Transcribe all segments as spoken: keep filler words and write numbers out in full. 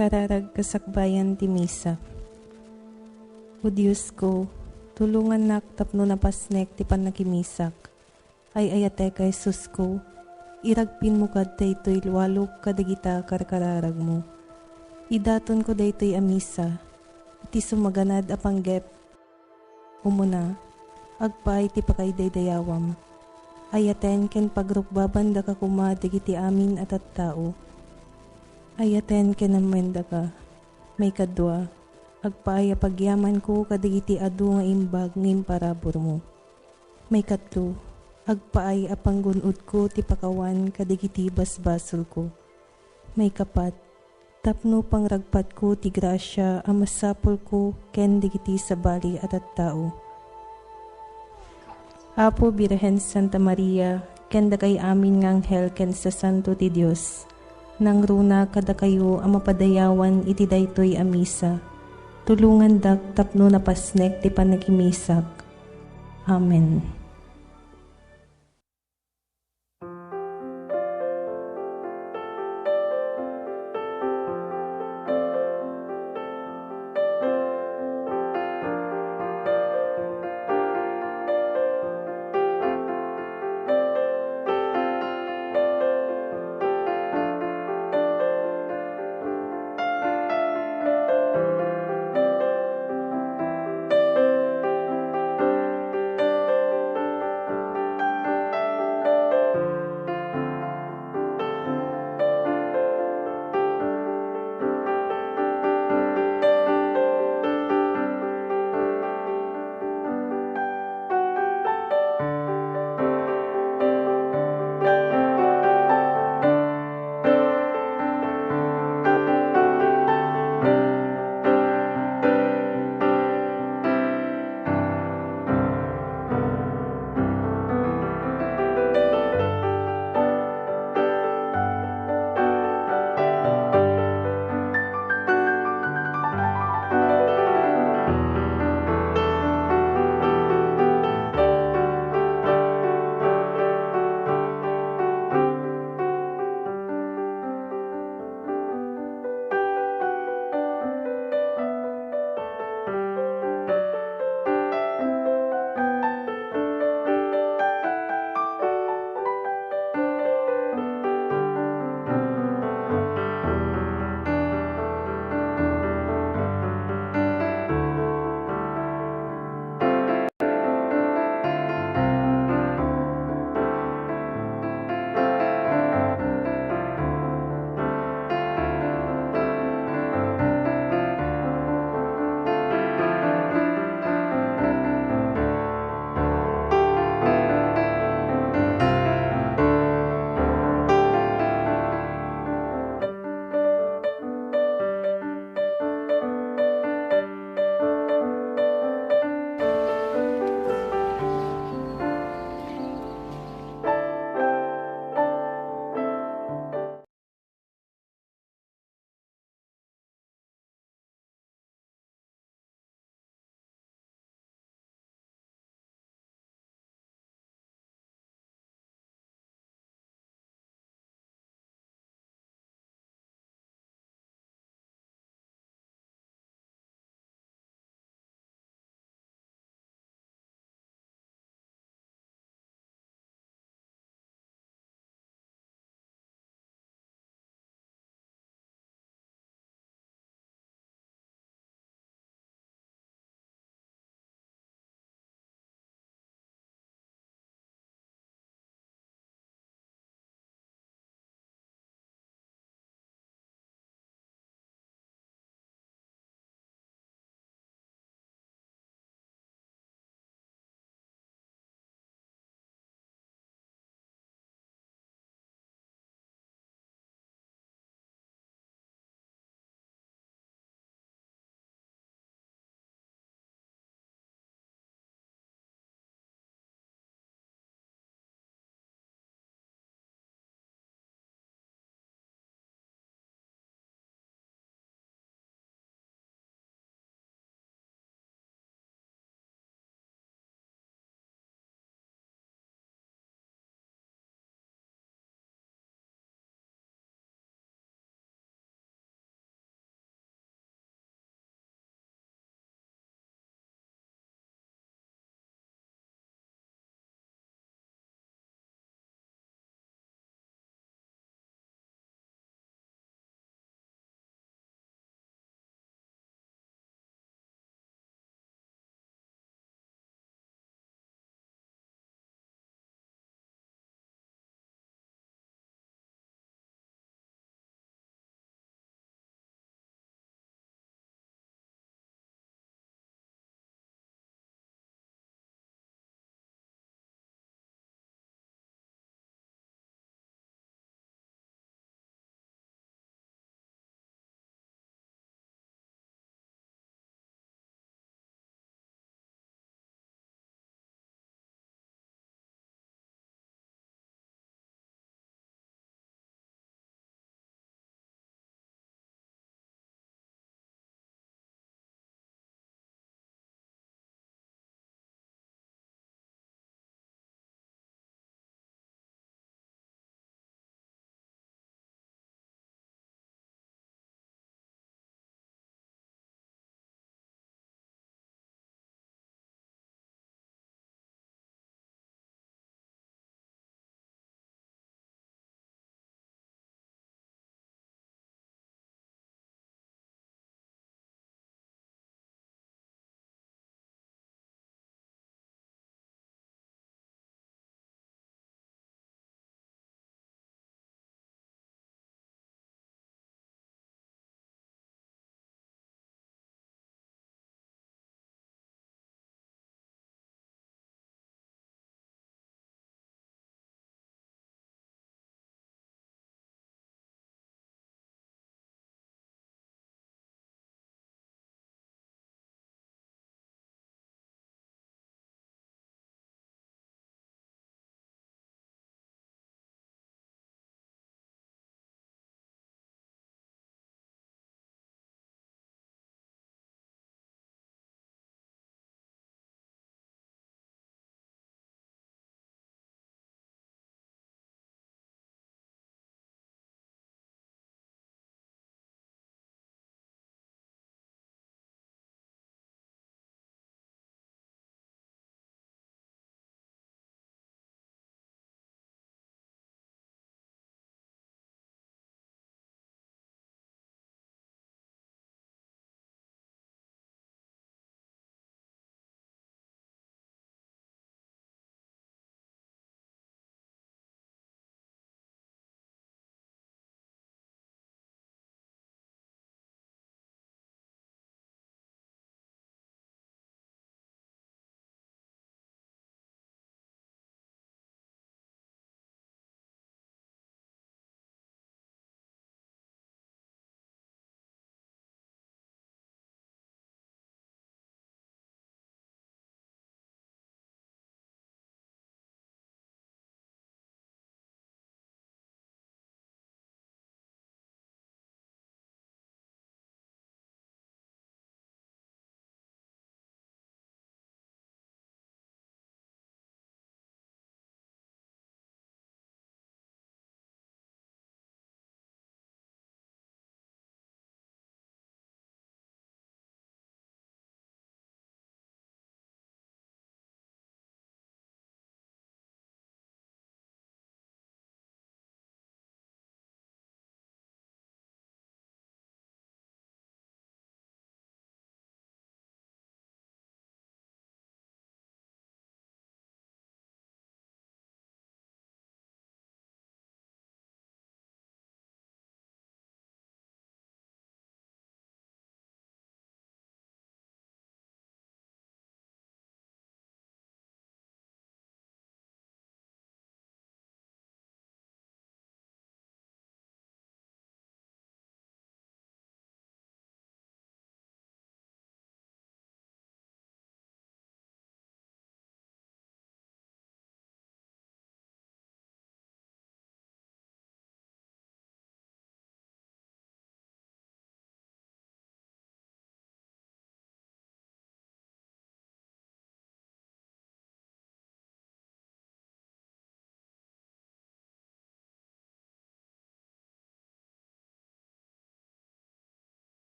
Kararag kasakbayan ti misa. O Diosko, tulongannak tapno napasnek ti pannakimisak. Ay-ayatek a Jesusko, iragpinmo kad daytoy lualok kadagita karkararagmo. Idatonko daytoy a misa iti sumaganad a panggep. Umuna, agpaay ti pakaidaydayawam. Ayaten ken pagrukbabandaka koma dagiti amin a tattao. Ayaten ken ammendaka. Maikadua, agpaay a pagyamanko kadagiti adu nga imbag nga imparaburmo. Maikatlo, agpaay a panggun-odko ti pakawan kadagiti basbasolko. Maikapat, tapno pangragpatko ti grasia a masapulko ken dagiti sabali a tattao. Apo Birhen Santa Maria, ken dakay amin nga anghel ken sasanto ti Dios, nangruna kadakayo a mapadayawan iti daytoy a misa. Tulongandak tapno napasnek ti pannakimisak. Amen.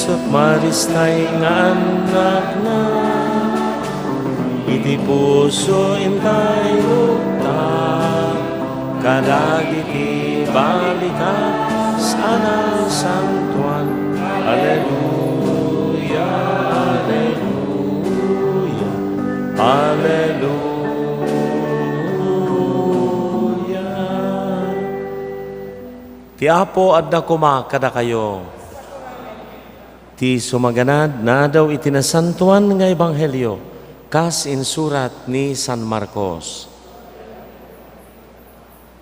Maristay nga annakna, iti puso intayogta kadagiti balikas a nasantoan. Aleluya, aleluya, aleluya. Ti Apo adda koma kadakayo. Ti sumaganad nadaw iti nasantoan nga ebanghelio kas insurat ni San Marcos.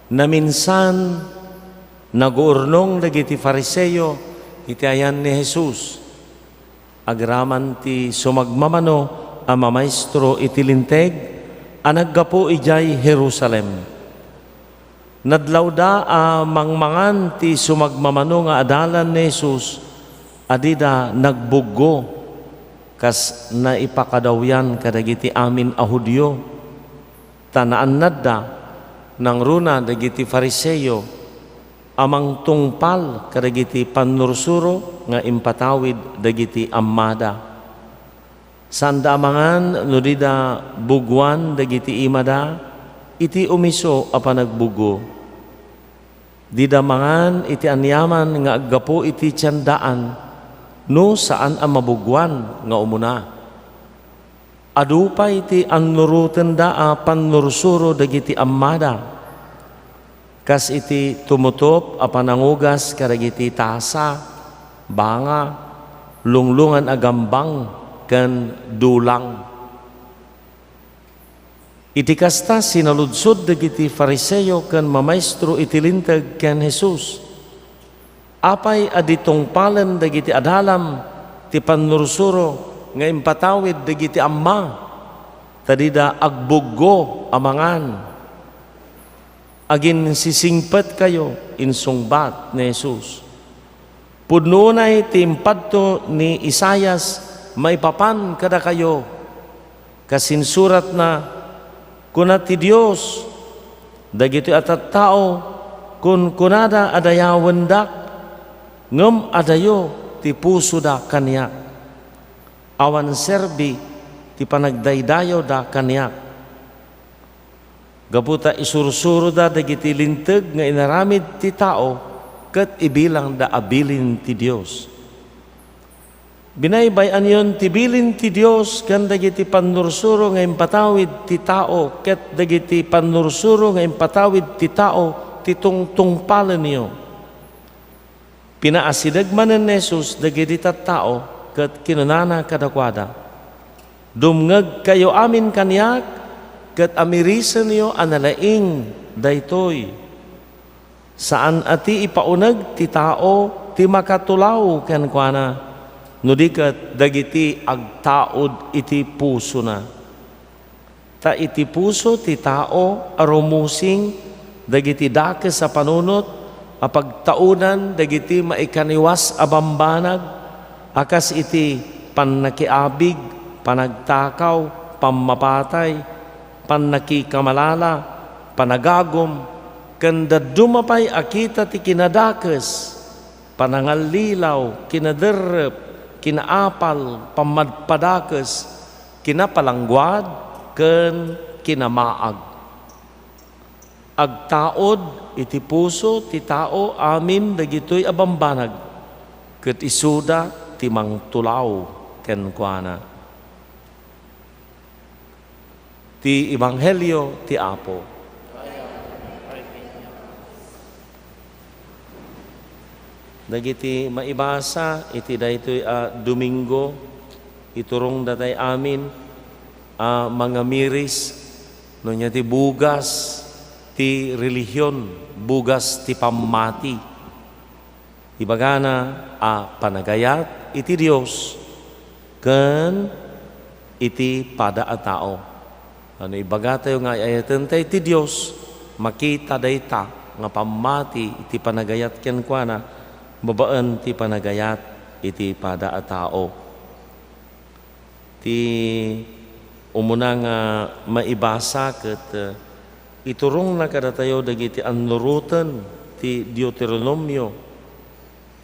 Naminsan, naguurnong dagiti Fariseo iti ayan ni Jesus. Agraman ti sumagmamano a mamaestro iti Linteg a naggapu idiay Jerusalem. Nadlawda a mangmangan ti sumagmamano nga adalan ni Jesus a dida nagbuggo kas naipakadawyan kadagiti amin a Judio. Ta naannadda nangruna dagiti Fariseo a mangtungpal kadagiti pannursuro nga impatawid dagiti ammada. Saanda a mangan no dida buguan dagiti imada iti umiso a panagbuggo. Dida mangan iti aniaman nga aggapu iti tiendaan no saan a mabuguan nga umuna. Adu pay ti annurotenda a pannursuro dagiti ammada, kas iti tumutop a panangugas kadagiti tasa, banga, lunglungan a gambang, ken dulang. Iti kasta, sinaludsod dagiti Fariseo ken mamaestro iti Linteg ken Jesus, "Apay a di tungpalen dagiti adalam ti pannursuro nga impatawid dagiti amma, ta dida agbuggo a mangan?" "Aginsisingpetkayo," insungbat ni Jesus. "Pudno unay ti impadto ni Isaias maipapan kadakayo, kas insuratna, kuna ti Dios, 'Dagitoy a tattao, kunkunada a dayawendak, ngem adayo ti pusoda kaniak. Awan serbi ti panagdaydayawda kaniak.' Gapu ta isursuroda dagiti Linteg nga inaramid ti tao ket ibilangda a bilin ti Dios. Binaybay-anyon ti bilin ti Dios ken dagiti pannursuro nga impatawid ti tao ket dagiti pannursuro nga impatawid ti tao ti tungtungpalenyo." Pinaasideg manen ni Jesus dagiti tattao ket kinunana kadakuada, "Dumngegkayo amin kaniak ket amirisenyo a nalaing daytoy. Saan a ti ipauneg ti tao ti makatulaw kenkuana, no di ket dagiti agtaud iti pusona. Ta iti puso ti tao a rumusing dagiti dakes a panunot a pagtaudan dagiti maikaniwas a bambanag a kas iti pannakiabig, panagtakaw, pammapatay, pannakikamalala, panagagum, ken dadduma pay a kita ti kinadakes, panangallilaw, kinaderrep, kinaapal, pammadpadakes, kinapalangguad, ken kinamaag." Agtaud iti puso ti tao amin dagitoy a bambanag, ket isuda ti mangtulaw kenkuana. Ti Ebanghelio ti Apo. Dagiti maibasa iti daytoy a Domingo, iturong datay amin a mangamiris, no ania ti bugas ti relihion, bugas ti pammati. Ibagana a panagayat iti Dios ken iti pada a tao. Ano ibagatayo nga ay-ayatentayo ti Dios, makita dayta nga pammati iti panagayat kenkuana babaen ti panagayat iti pada a tao. Ti umuna nga maibasa ket, eh, iturongna kadatayo dagiti annuroten ti Deuteronomio.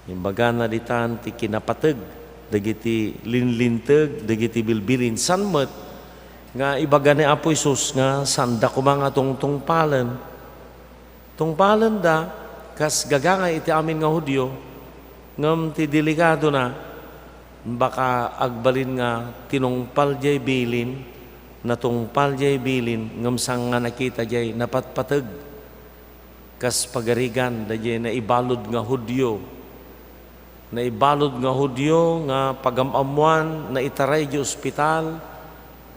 Imbagana ditan ti kinapateg dagiti linlinteg, dagiti bilbilin. Saan met nga ibaga ni Apo Jesus nga saanda koma nga tungtungpalen. Tungpalenda kas gagangay iti amin nga Judio, ngem ti delikadona, baka agbalin nga tinungpal jay bilin, natungpal jay bilin, ngem saan nga nakita jay napatpateg. Kas pagarigan, daydiay naibalud nga Judio. Naibalud nga Judio nga pagam-ammoan, naitaray idiay ospital,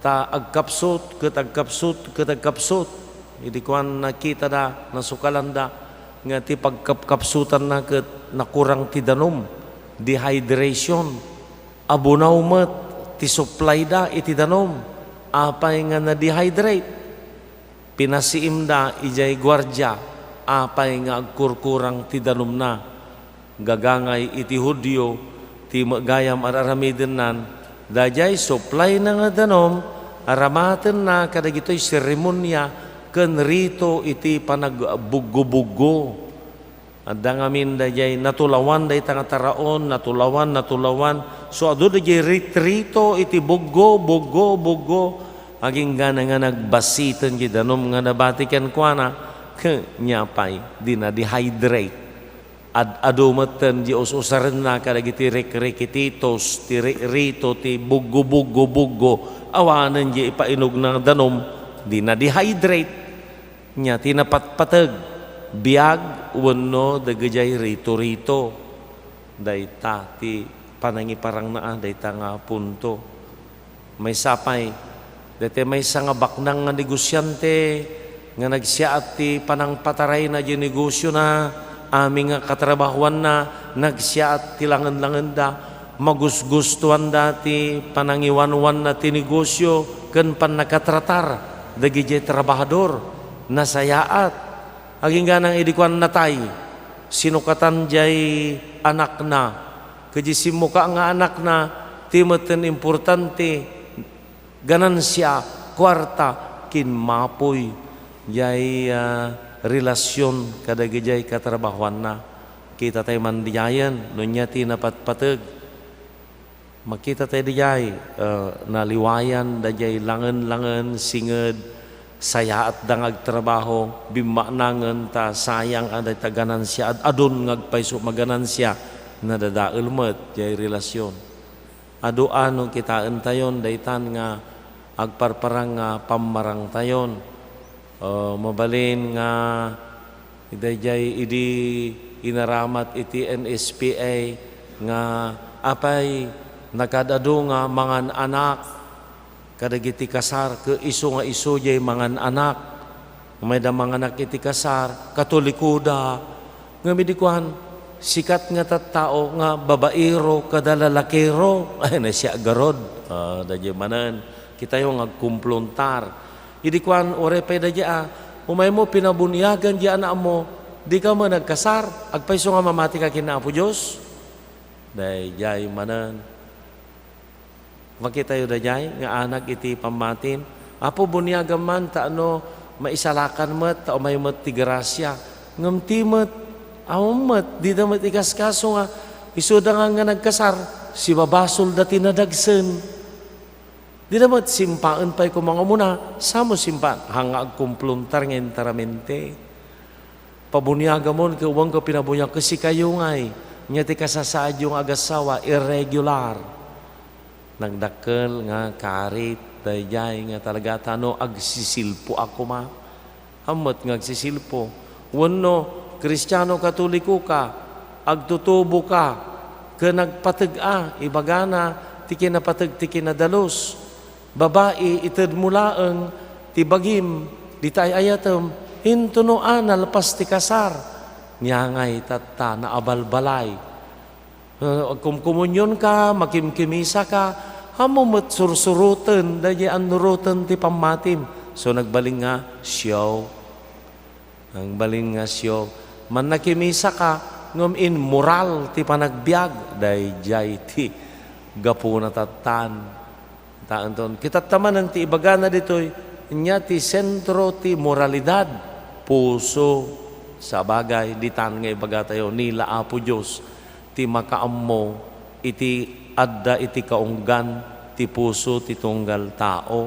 ta agkapsut ket agkapsut ket agkapsut. Idi kuan, nakitada, nasukalanda nga ti pagkapkapsutanna ket nakurang ti danum, dehydration. Abunaw met ti supplyda iti danum. Apay nga na-dehydrate? Pinasiimda idiay guardia, apay nga agkurkurang ti danumna. Gagangay iti Judio ti met gayam ar-aramidennan, daydiay supplyna nga danum, aramatenna kadagitoy seremonia ken rito iti panagbuggo-buggo. Adda ngamin daydiay natulawan dayta nga taraon, natulawan, natulawan. So, adu daydiay ritrito iti buggo, buggo, buggo. Aginggana nga nagbasiten ti danum nga nabati kenkuana, ket nia pay, dina dehydrate. Ad-adu metten ti us-usarenna kadagiti rikrikititos, ti ri-, rito, ti buggo, buggo, buggo. Awanen ti ipainugna nga danum, dina dehydrate. Nia ti napatpateg, biag wenno dagidiay rito-rito. Dayta ti panangiparangna, a, dayta nga punto. Maysa pay, dayta maysa nga baknang nga negosiante nga nagsiaat ti panangpatarayna diay negosiona, amin nga katrabahoanna, nagsiaat ti langen-langenda, magusgustoanda ti panangiwanwanna ti negosio ken pannakatratar dagidiay trabahador. Nasayaat. Aginggana idi kuan natay, sinukatan diay anakna. Ket diay simmuka nga anakna, ti metten importante, ganansia, kuarta, kinmapoy diay, a, relasion kadagidiay katrabahoanna. Kitatay man diayen no nia ti napatpateg. Makita tayo diay, a, naliwayan daydiay langen-langen, singed, sayaatda nga agtrabaho, bimmaknangen ta sayang a dayta ganansia, ad-adun nga agpayso maganansia, nadadael met diay relasion. Adu a no kitaentayon daytan nga agparparang nga pammarangtayon. O, mabalin nga daydiay idi inaramat iti N S P A nga apay nakaad-adu nga mangan-anak kadagiti kasar, ket isu nga isu diay mangan-anak. Mayda manganak iti kasar, Katolikoda. Ngem idi kuan, sikat nga tattao nga babaero kada lalakero. Ay, nasia garud. A, daydiay manen. Kitayo nga agkumplontar. Idi kuan, uray pay daydiay a, umaymo pinabuniagan diay anakmo, dika met nagkasar, agpayso nga mamatika ken Apo Dios? Daydiay manen. Makitayo daydiay nga anak iti pammatim. Apo, buniagam man ta no maisalakan met, ta umay met ti grasia. Ngem ti met, awan met, dida met ikaskaso nga isuda nga, nga nagkasar, sibabasolda ti nadagsen. Dida met simpaen pay koma nga umuna, samo simpaen, haan nga agkumplontar nga enteramente. Pabuniagamon ket wen ket pinabuniag ket sikayo ngay, nia ti kasasaadyo nga agassawa, irregular. Nagdakkel nga karit daydiay nga talaga ta no agsisilpo a koma. Ammet nga agsisilpo. Wenno, Kristiano Katoliko ka, agtutubo ka, ken nagpateg a, ibagana ti kinapateg ti kinadalus. Babai, itedmo laeng ti bagim, dita ay-ayatem, intono a nalpas ti kasar. Nia ngay tatta naabalbalay. Eh, agkumkomunion ka, makimkimisa ka, ammo met sursuroten, daydiay annuroten ti pammatim. So, nagbalin nga siaw. Nagbalin nga siaw. Mannakimisa ka, ngem immoral ti panagbiag, daydiay ti gapuna tattan. Taenton, kitatta manen ti ibagana ditoy, nia ti sentro ti moralidad, puso. Sabagay, ditan nga ibagatayo, ni la Apo Dios ti makaammo iti adda iti kaunggan ti puso ti tunggal tao.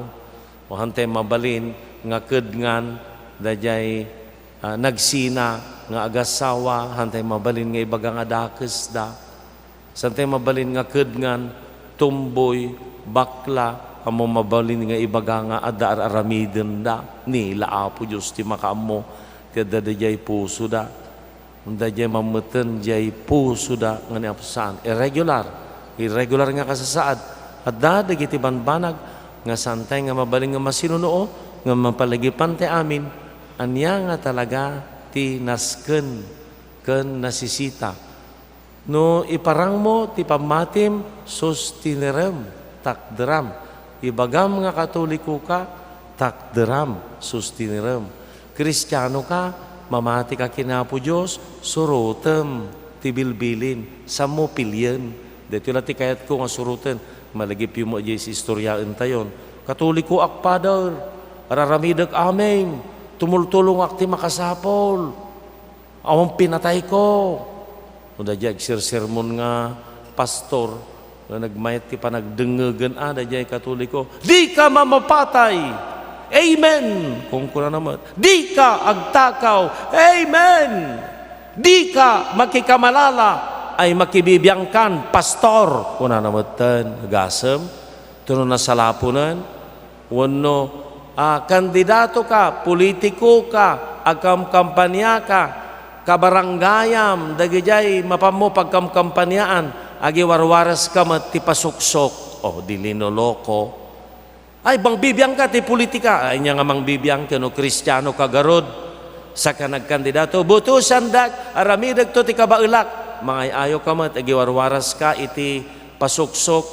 O hantay mabalin nga kedngan daydiay, ah, nagsina nga agassawa, hantay mabalin nga ibaga nga dakesda. Santay mabalin nga kedngan, tumboy, bakla, ammo mabalin nga ibaga nga adda ar-aramidenda. Ni la Apo Dios ti makaammo ti adda daydiay pusoda. Daydiay mammetten, diay pusoda nga ni Apo saan. Irregular. Irregular nga kasasaad. Adda dagiti banbanag nga santay nga mabalin nga masinunuo, nga mapalagipantay amin. Ania nga talaga ti nasken ken nasisita? No iparangmo ti pammatim, sustinerem, takderam. Ibagam nga Katoliko ka, takderam, sustinerem. Kristiano ka, mamati ka ken Apo Dios, surotem ti bilbilin, sammo pilien. Daytoy la ti kayatko nga suroten. Malagipyo met diay istoryaentayon. Katolikoak, Father. Araramidek amin. Tumultulongak ti makasapul. Awan pinatayko. No daydiay agsersermon nga pastor, nga nagmayat ti panagdengngegen a daydiay Katoliko, "Dika mamapatay! Amen!" Kunkunana met, "Dika agtakaw! Amen! Dika makikamalala! Ay, makibibiangkan, pastor!" Kunana metten, gasem, tuno nasalaponen, wenno, ah, kandidato ka, politiko ka, agkamkampania ka, kabarangayam, dagidiay mapammo pagkamkampaniaan, agiwarwaras ka met ti pasuksok. Oh, di linoloko. Ay, bang bibiang ka ti politika. Ay, ania nga mangbibiang ka no Kristiano ka garud? Saka nagkandidato, "Botosandak, aramidekto ti kabaelak." Mangay-ayo ka met, agiwarwaras ka iti pasuksok.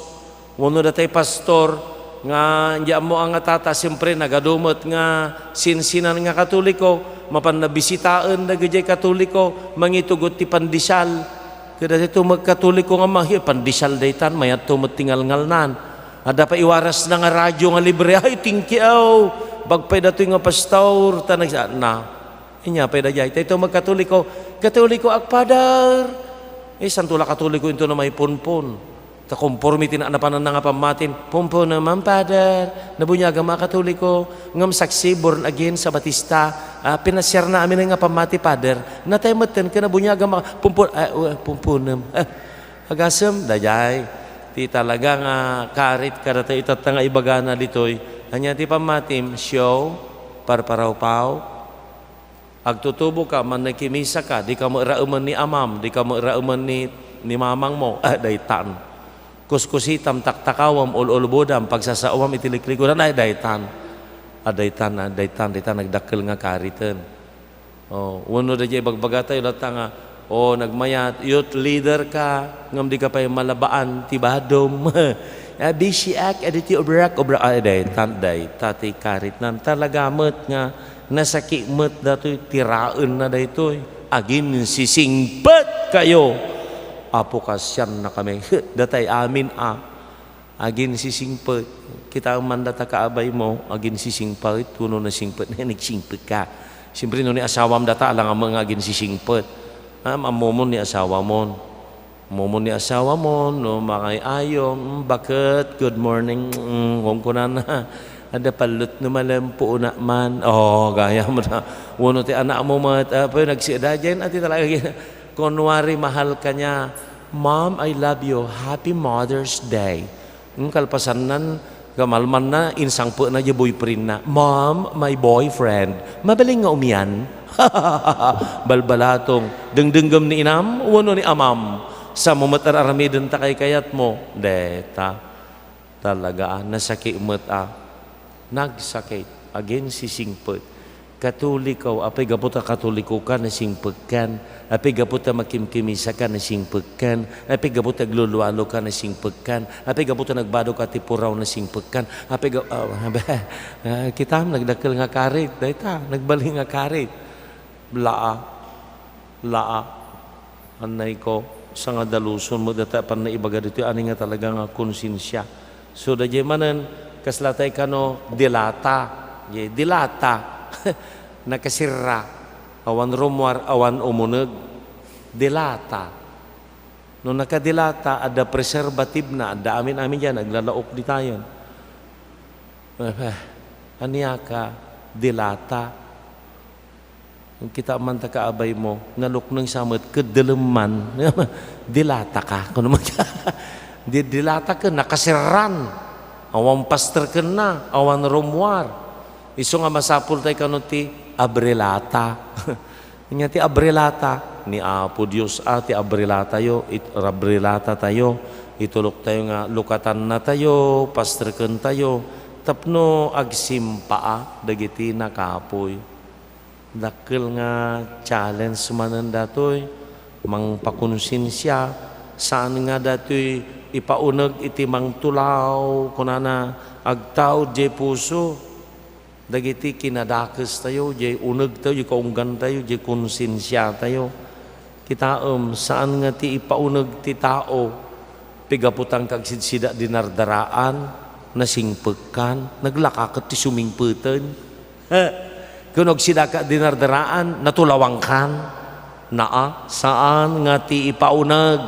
Wenno datay pastor nga, di ammo a nga tata, siempre, nagadu met nga sinsinan nga Katoliko, mapan nabisitaen dagidiay Katoliko, mangitugot ti pandesal. Kadaytoy met Katoliko nga manghi-, pandesal daytan, mayatto met ti ngalngalnan. Adda pay iwarasna nga radio nga libre, "Ay, thank you, bagpay datoy nga pastor," ta nagsa-, na. Ania pay daydiay? Daytoy met Katoliko, "Katolikoak, Father." Eh, santo la Katoliko into no maipunpon. Ta konforme ti napananna nga pammatim, "Punpunem, Father. Nabuniagam a Katoliko, ngem saksi, born again sa Batista. Ah, pinasiarna amin nga pammati, Father. Natay metten ken nabuniagam a punpun-, ah, uh, punpunem." Ah, agasem, daydiay. Ti talaga nga karit kadatayo itatta nga ibagana ditoy. Ania ti pammatim? Show, parparawpaw, Agtutubo ka, mannakimisaka, di ka met raemen ni amam, di ka met raemen ni, ni mamangmo. Ah, daytan. Kuskusitam, taktakawam, ul-ulbodam, pagsasaoam iti liklikuran. Ay, daytan. Ah, daytan, ah, daytan, daytan, nagdakkel nga kariten. Oh, wenno daydiay ibagbagatayo latta nga, oh, nagmayat, youth leader ka, ngem di ka pay malabaan ti badom. Ah, bisiak, adda ti obrak, obrak, ay, daytan, dayta ti karitnan. Talaga met nga, Nasaki met datoy, tiraenna daytoy. Aginsisingpetkayo. Apo, kasiannakami. Datay amin a aginsisingpet. Kitaem man data kaabaymo, aginsisingpet, wenno nasingpet. Nagsingpet ka. Siyempre, no ni asawam data, alangan met nga aginsisingpet. Ah, ammomon ni asawamon. Momon ni asawamon, no, mangay-ayo, "Mm, baket, good morning," mm, kunkunana, "Adda pallut no malempo una man." Oh, gayam na. Wenno ti anakmo met, ah, pay nagsi-, daydiay, ah, ti talaga gina-, kunwari, mahal ka niya, "Mom, I love you. Happy Mother's Day." Hmm, kalpasannan, kamalmanna, insangpetna diay boyfriendna, "Mom, my boyfriend, mabalin nga umian?" Balbalatong, dengdenggem ni inam wenno ni amam? Sammo met ar-aramiden ta kaykayatmo. Deta. Talaga, ah, nasaki met, ah. Nagsakit. Again, sisingpet. Katoliko, apay gapu ta Katoliko ka, nasingpekkan. Apay gapu ta makimkimisa ka, nasingpekkan. Apay gapu ta aglulualo ka, nasingpekkan. Apay gapu ta nagbado ka ti puraw, nasingpekkan. Apay ga-, ah, ah, kitam, nagdakkel nga karit. Dayta, nagbalin nga karit. Laa. Laa. Annayko, sangadaluson met data pannaibaga ditoy ani nga talaga nga konsensia. So, daydiay manen, kasla tay kano, dilata. Ye, dilata. Nakasirra. Awan rummuar, awan umuneg. Dilata. No nakadilata, adda preservative na, adda amin-amin diay, aglalaok ditayen. Ania ka, dilata? Kita man ta kaabay mo, nalukneng sa met, ket delem man. Dilata ka, kuno man. Di, dilata ka, nakaserran. Awan paster kenna, awan rummuar. Isu nga masapul tay kano ti abrelata. Ania ti abrelata? Ni Apo Dios a ti abrelatayo, it-, abrelatayo. Ituloktayo nga lukatannatayo, pasterkentayo, tapno agsimpaa dagiti nakapuy. Dakkel nga challenge manen datoy, mangpakonsensia, saan nga datoy ipauneg iti mangtulaw, kunana, agtaud diay puso. Dagiti kinadakestayo, diay unegtayo, diay kaunggantayo, diay konsensiatayo. Kitaem, saan nga ti ipauneg ti tao. Pigaputan ka agsidsida dinardaraan, nasingpekkan, naglaka ket ti sumingpeten. Ken agsidaka dinardaraan, natulawangkan. Naa, saan nga ti ipauneg.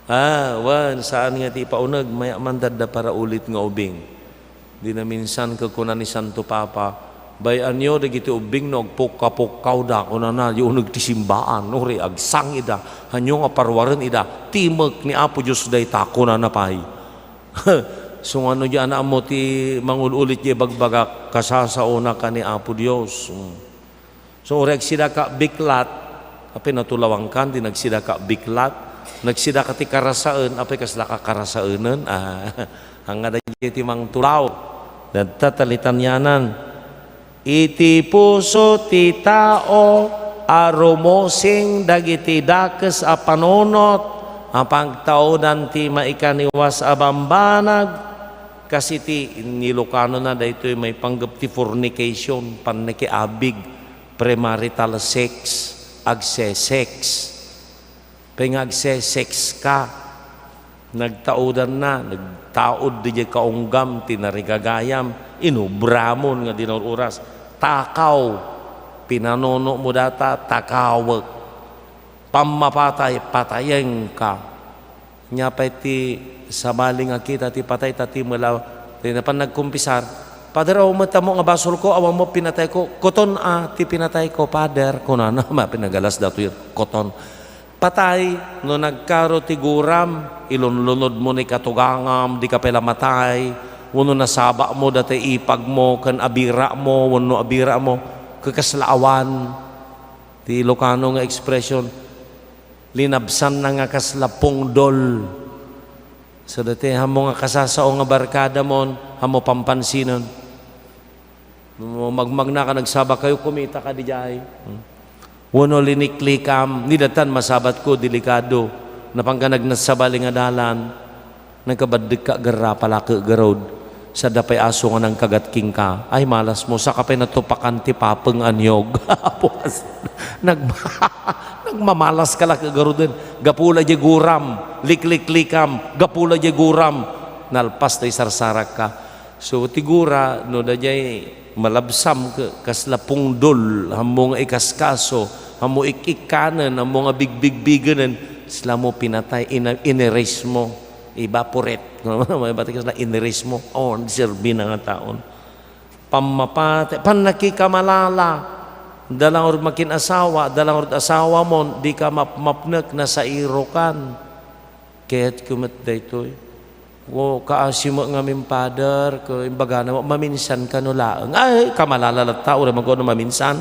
Ah, wen, saan nga ti ipauneg, mayamanda da paraulit nga ubing. Di naminsan kakuna ni Santo Papa, bay-anyo dagiti ubbing no agpukkapukkawda, kunana, di uneg ti simbaan, uray agsangida, hanyo nga paruaren ida, timek ni Apo Dios dayta, kunana pay. So, ngano di anak mo ti mangul-ulit di bagbagak, kasasaona ka ni Apo Dios. Hmm. So, uray agsidaka biklat, apay natulawangkan, di nagsidaka biklat, nagsidaka ti karasaen, apay kasla ka karasaenen? Ah, ania dagiti mangtulaw. Dagta talitanianan. Iti puso ti tao a rumusing dagiti dakes a panunot a pagtaudan ti maikaniwas a bambanag, kas iti nilukanona daytoy maipanggep ti fornication, pannakiabig, premarital sex, agse-sex. Apay nga agse-sex ka, nagtaudanna, nagtaud diay kaunggam ti narigagayam, inubramon nga di naururas, takaw, pinanunomo data, takawek, pammapatay, patayengka. Ania pay ti sabali nga kita ti patay, ta ti melaw, ti napan nagkumpisar, "Pader, awan met ammo nga basolko, awan met pinatayko." "Koton a ti pinatayko, Pader," kunana. Mapinagalas datoy, koton. Patay, no nagkaro ti guram, ilunlunodmo ni katugangam, dika pay la matay, wenno nasabamo datay ipagmo, ken abiramo, wenno abiramo, ket kasla awan. Ti Ilocano nga expression, linabsanna nga kasla pungdol. So, dati, ammo nga kasasao nga barkadamon, ammo pampansinan. No magmagnaka, nagsabakayo, kumitaka diay. Hmm. Wenno liniklikam, ni datan masabatko, delikado. Napanka nagnagsabali nga dalan. Nagkabaddekka, garrapalak garud. Sadda pay aso nga nangkagat kenka. Ay, malasmo, saka pay natupakan ti papeng a niyog. Apo, as-, nagma-, nagmamalaska la garuden. Gapu la diay guram, likliklikam, gapu la diay guram. Nalpas ti sarsarakka. So, ti gura, no, daydiay malabsam, ka-, kasla pungdol, ammo nga ikaskaso, ammo ik-ikkanen, ammo nga bigbigbigenen, kasla mo pinatay, ina-, ineres mo, evaporate. Mabati kasla ineres mo, oh, serbi na nga taon. Pammapatay, pannakikamalala, dalangor makin-asawa, dalangor asawa mo, di ka mapmapnek, nasairokan. Kayatko met daytoy. O, kaasi met ngamin, Father, ket imbagana met, maminsan kano laeng. Ay, kamalala latta, uray maguno maminsan.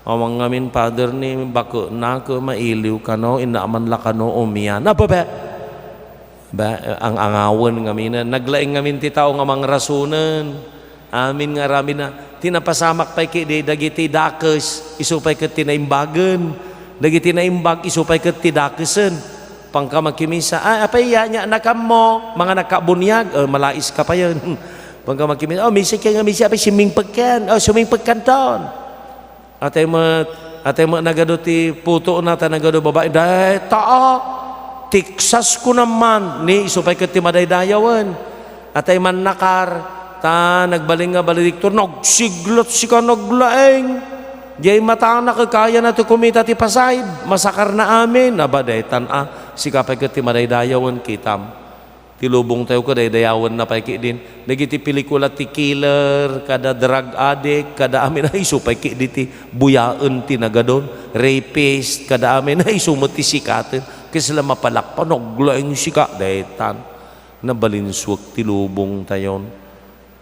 Awan ngamin, Father, ni baketna, ket mailiw kano, inna man la kano umian. Apo, be! Be, ang-angawen ngaminen. Naglaing ngamin ti tao nga mangrasonen. Amin nga aramidna. Ti napasamak pay ketdi dagiti dakes, isu pay ket ti naimbagen. Dagiti naimbag, isu pay ket ti dakesen. Pangka makimisa, "Ay, apay, ania, nakammo? Manganak ka buniag?" "Oh, malais ka payen." Pangka makimisa, "Oh, misi ka nga misi, apay, simingpek ken?" "Oh, sumingpek kanton." Atay met, atay met nagadu ti putona, ta nagadu babai, dayta, Texas ko naman, ni isu pay ket ti madaydayawen. Atay mannakar, ta nagbalin nga valedictory, nagsiglat sika naglaing. Diay matana ket kayana ti kumita ti pasayd, masakarna amin. Aba, daytan a, sika pay ket ti madaydayawen, kitam. Ti lubongtayo ket daydayawenna pay ketdin. Dagiti pelikula ti killer, kada drug addict, kada amin, ay, isu pay ketdi ti buyaen ti nagadon, rapist, kada amin, ay, isu met ti sikaten. Kasla mapalakpak, naglaing sika, daytan. Nabalinsuek ti lubongtayon.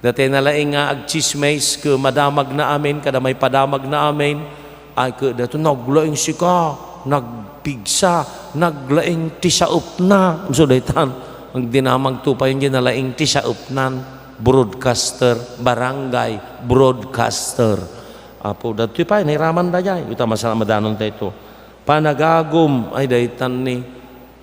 Dayta nalaing nga agtsismis ket madamagna amin, kada maipadamagna amin, ay ket daytoy, naglaing sika, nagpigsa, naglaing ti saepna. So, daytan, agdinamagto pay diay nalaing ti saepnan, broadcaster, barangay broadcaster. Apo, daytoy pay, nairamanda diay. Ita, masala-, madanonta ito. Panagagum, ay, daytan ni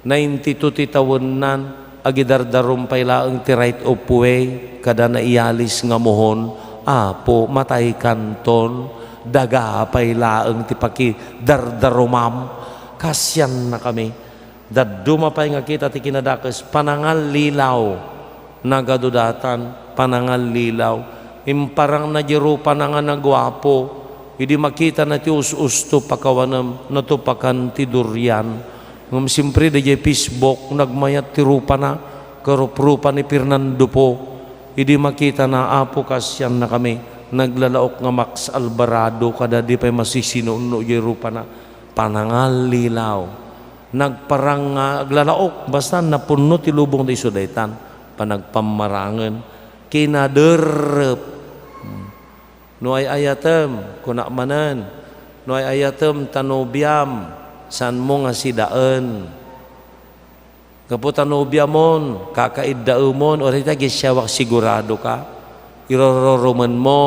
ninety-two ti tawennan, agidardarum pay laeng ti right of way, kada naiyalis nga muhon, Apo, mataykanton, daga pay laeng ti pakidardarumam. Kasiannakami. Dadduma pay nga kita ti kinadakes, panangallilaw. Nagadudatan, panangallilaw. Imparangna diay rupana nga naguapo. Idi makitana ti us-usto, pakawanem, natupakan ti durian. Ngem siempre, daydiay Facebook, nagmayat ti rupana, karuprupa ni Fernando Poe. Idi makitana, Apo, kasiannakami, naglalaok nga Max Alvarado, kada di pay masisinunno diay rupana. Panangallilaw. Nagparang nga aglalaok, basta napunno ti lubongda isu daytan. Panagpammarangen. Kinaderrep. No ay-ayatem, kunak manen, no ay-ayatem ta nobiam, saanmo nga sidaen. Gapu ta nobiamon, kakaiddaemon, uray ta agsiawak, siguradoka, irororumenmo.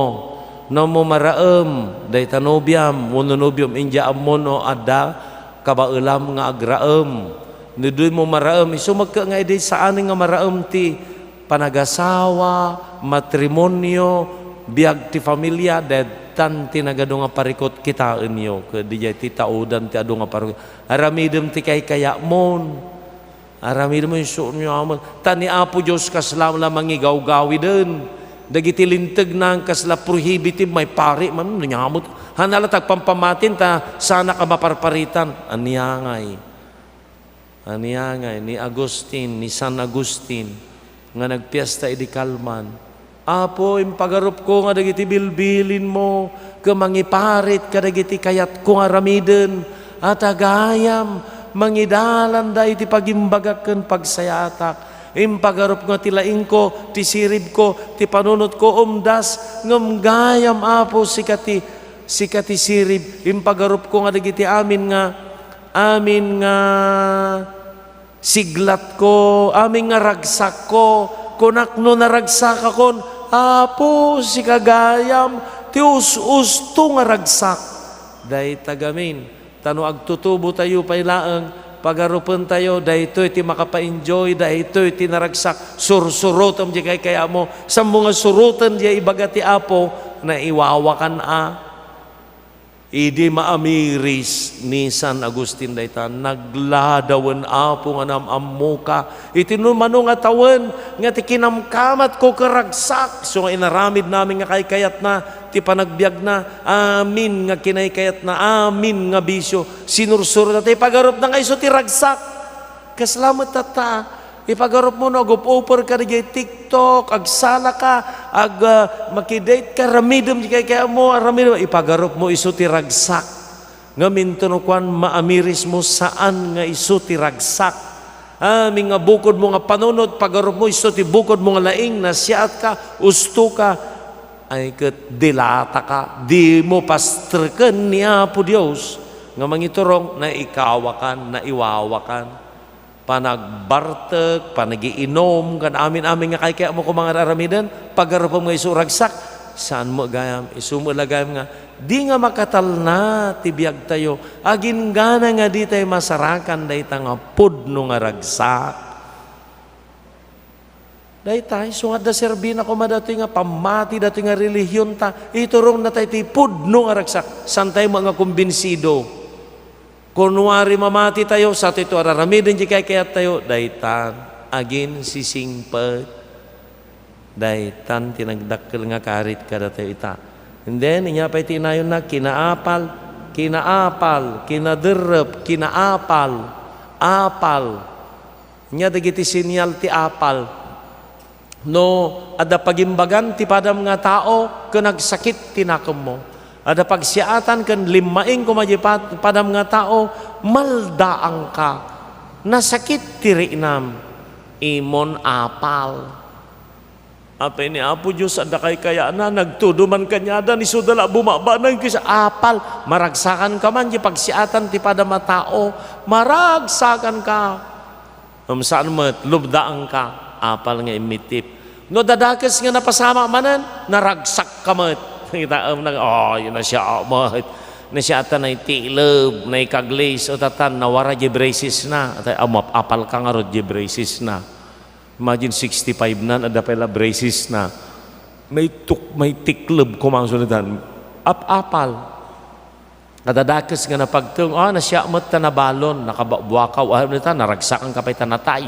No mo maraem dayta nobiam wenno nobiom, idiay ammom no adda kabaelam nga agraem. No dimo maraem, isu met ket nga idi saanen nga maraem ti panagasawa, matrimonio, biag ti familia, daytan ti nagadu nga parikut, kitaenyo ket diay ti taudan ti adu nga parikut. Aramidem ti kaykayatmon. Aramidem, isu aniaman. Ta ni Apo Dios kasla la mangigawgawiden. Dagiti lintegna, kasla prohibited, may pari man, aniaman. Hanala ta agpampamatin, ta saanak a maparparitan. Ania ngay? Ania ngay ni Agustin, ni San Agustin, nga nagpiesta idi kalman, Apo, impagarupko nga dagiti bilbilinmo ket mangiparit kadagiti kayatko nga aramiden, a ta gayam mangidalanda iti pagimbagak ken pagsayaatak. Impagarupko nga ti laingko, ti siribko, ti panunotko umdas, ngem gayam, Apo, sika ti, sika ti sirib. Impagarupko nga dagiti amin nga amin nga siglatko, amin nga ragsakko, kunak no naragsakakon, Apo, sika gayam ti us-usto nga ragsak. Dayta gamin, ta no agtutubotayo pay laeng, pagarupentayo, daytoy ti makapaenjoy, daytoy ti naragsak, sursurotem diay kaykayatmo, saanmo nga suroten diay ibaga ti Apo, naiwawakan a. Idi maamiris ni San Agustin dayta, nagladawen, Apo, nga naam-ammoka iti numano nga tawen nga ti kinamkamatko ket ragsak. Isu nga inaramidna amin nga kaykayatna ti panagbiagna, amin nga kinaykayatna, amin nga bisio, sinursurotna ta ipagarupna nga isu ti ragsak. Kasla met tatta, ipagarupmo no agup-uper ka diay TikTok, agsalaka, ag-, ah, makidate ka, aramidem diay kaykayatmo, aramidem, ipagarupmo isu ti ragsak. Ngem intono kuan, maamirismo, saan nga isu ti ragsak. Amin nga bukodmo nga panunot, pagarupmo isu ti bukodmo nga laing, nasiatka, ustoka, ay ket dilataka, dimo pastreken ni Apo Dios nga mangiturong, naikawakan, naiwawakan. Panagbartek, panagiinum, ken amin-amin nga kaykayatmo koma nga aramiden, pagarupem nga isu ragsak, saan met gayam, isu met la gayam nga, di nga makatalna ti biagtayo, aginggana nga ditay masarakan dayta nga pudno nga ragsak. Dayta, isu nga adda serbina koma datoy nga pammati, datoy nga relihionta, iturongnatay ti pudno nga ragsak, saantayo met nga kumbinsido. Kunwari mamatitayo, sa toy ti aramiden ti kaykayattayo, daytan, aginsisingpet. Daytan ti nagdakkel nga karit kadatayo ita. And then, inya pay ti inayonna, kinaapal, kinaapal, kinaderrep, kinaapal, apal. Inya dagiti senial ti apal. No adda pagimbagan ti padam nga tao ken agsakit ti nakemmo. Adda pagsiatan ken limmaing koma diay pad-, padam nga tao, maldaangka. Nasakit ti riknam. Imon apal. Apay ni Apo Dios, adda kaykayana, nagtudo man kaniada, ni Sodala bumabanag ket apal. Maragsakanka man diay pagsiatan ti padam a tao. Maragsakanka. Ngem saan met, lumdaangka, apal nga immittip. No dadakes nga napasamak manen, naragsakka met. Kitaem na, "Ay, nasiak met. Nasiak ta naitileb, naikaglis, o tatan, nawara diay braces na." Atay, am-, apalka ngarud diay braces na. Imagine, sixty-five na, adda pay la braces na. Maituk-, maitikleb koma, sunitan. Ap-, apal. Kadadakes nga napagteng, "Ah, nasiak met ta nabalon, nakabuakaw, ah, ta naragsakanka pay ta natay."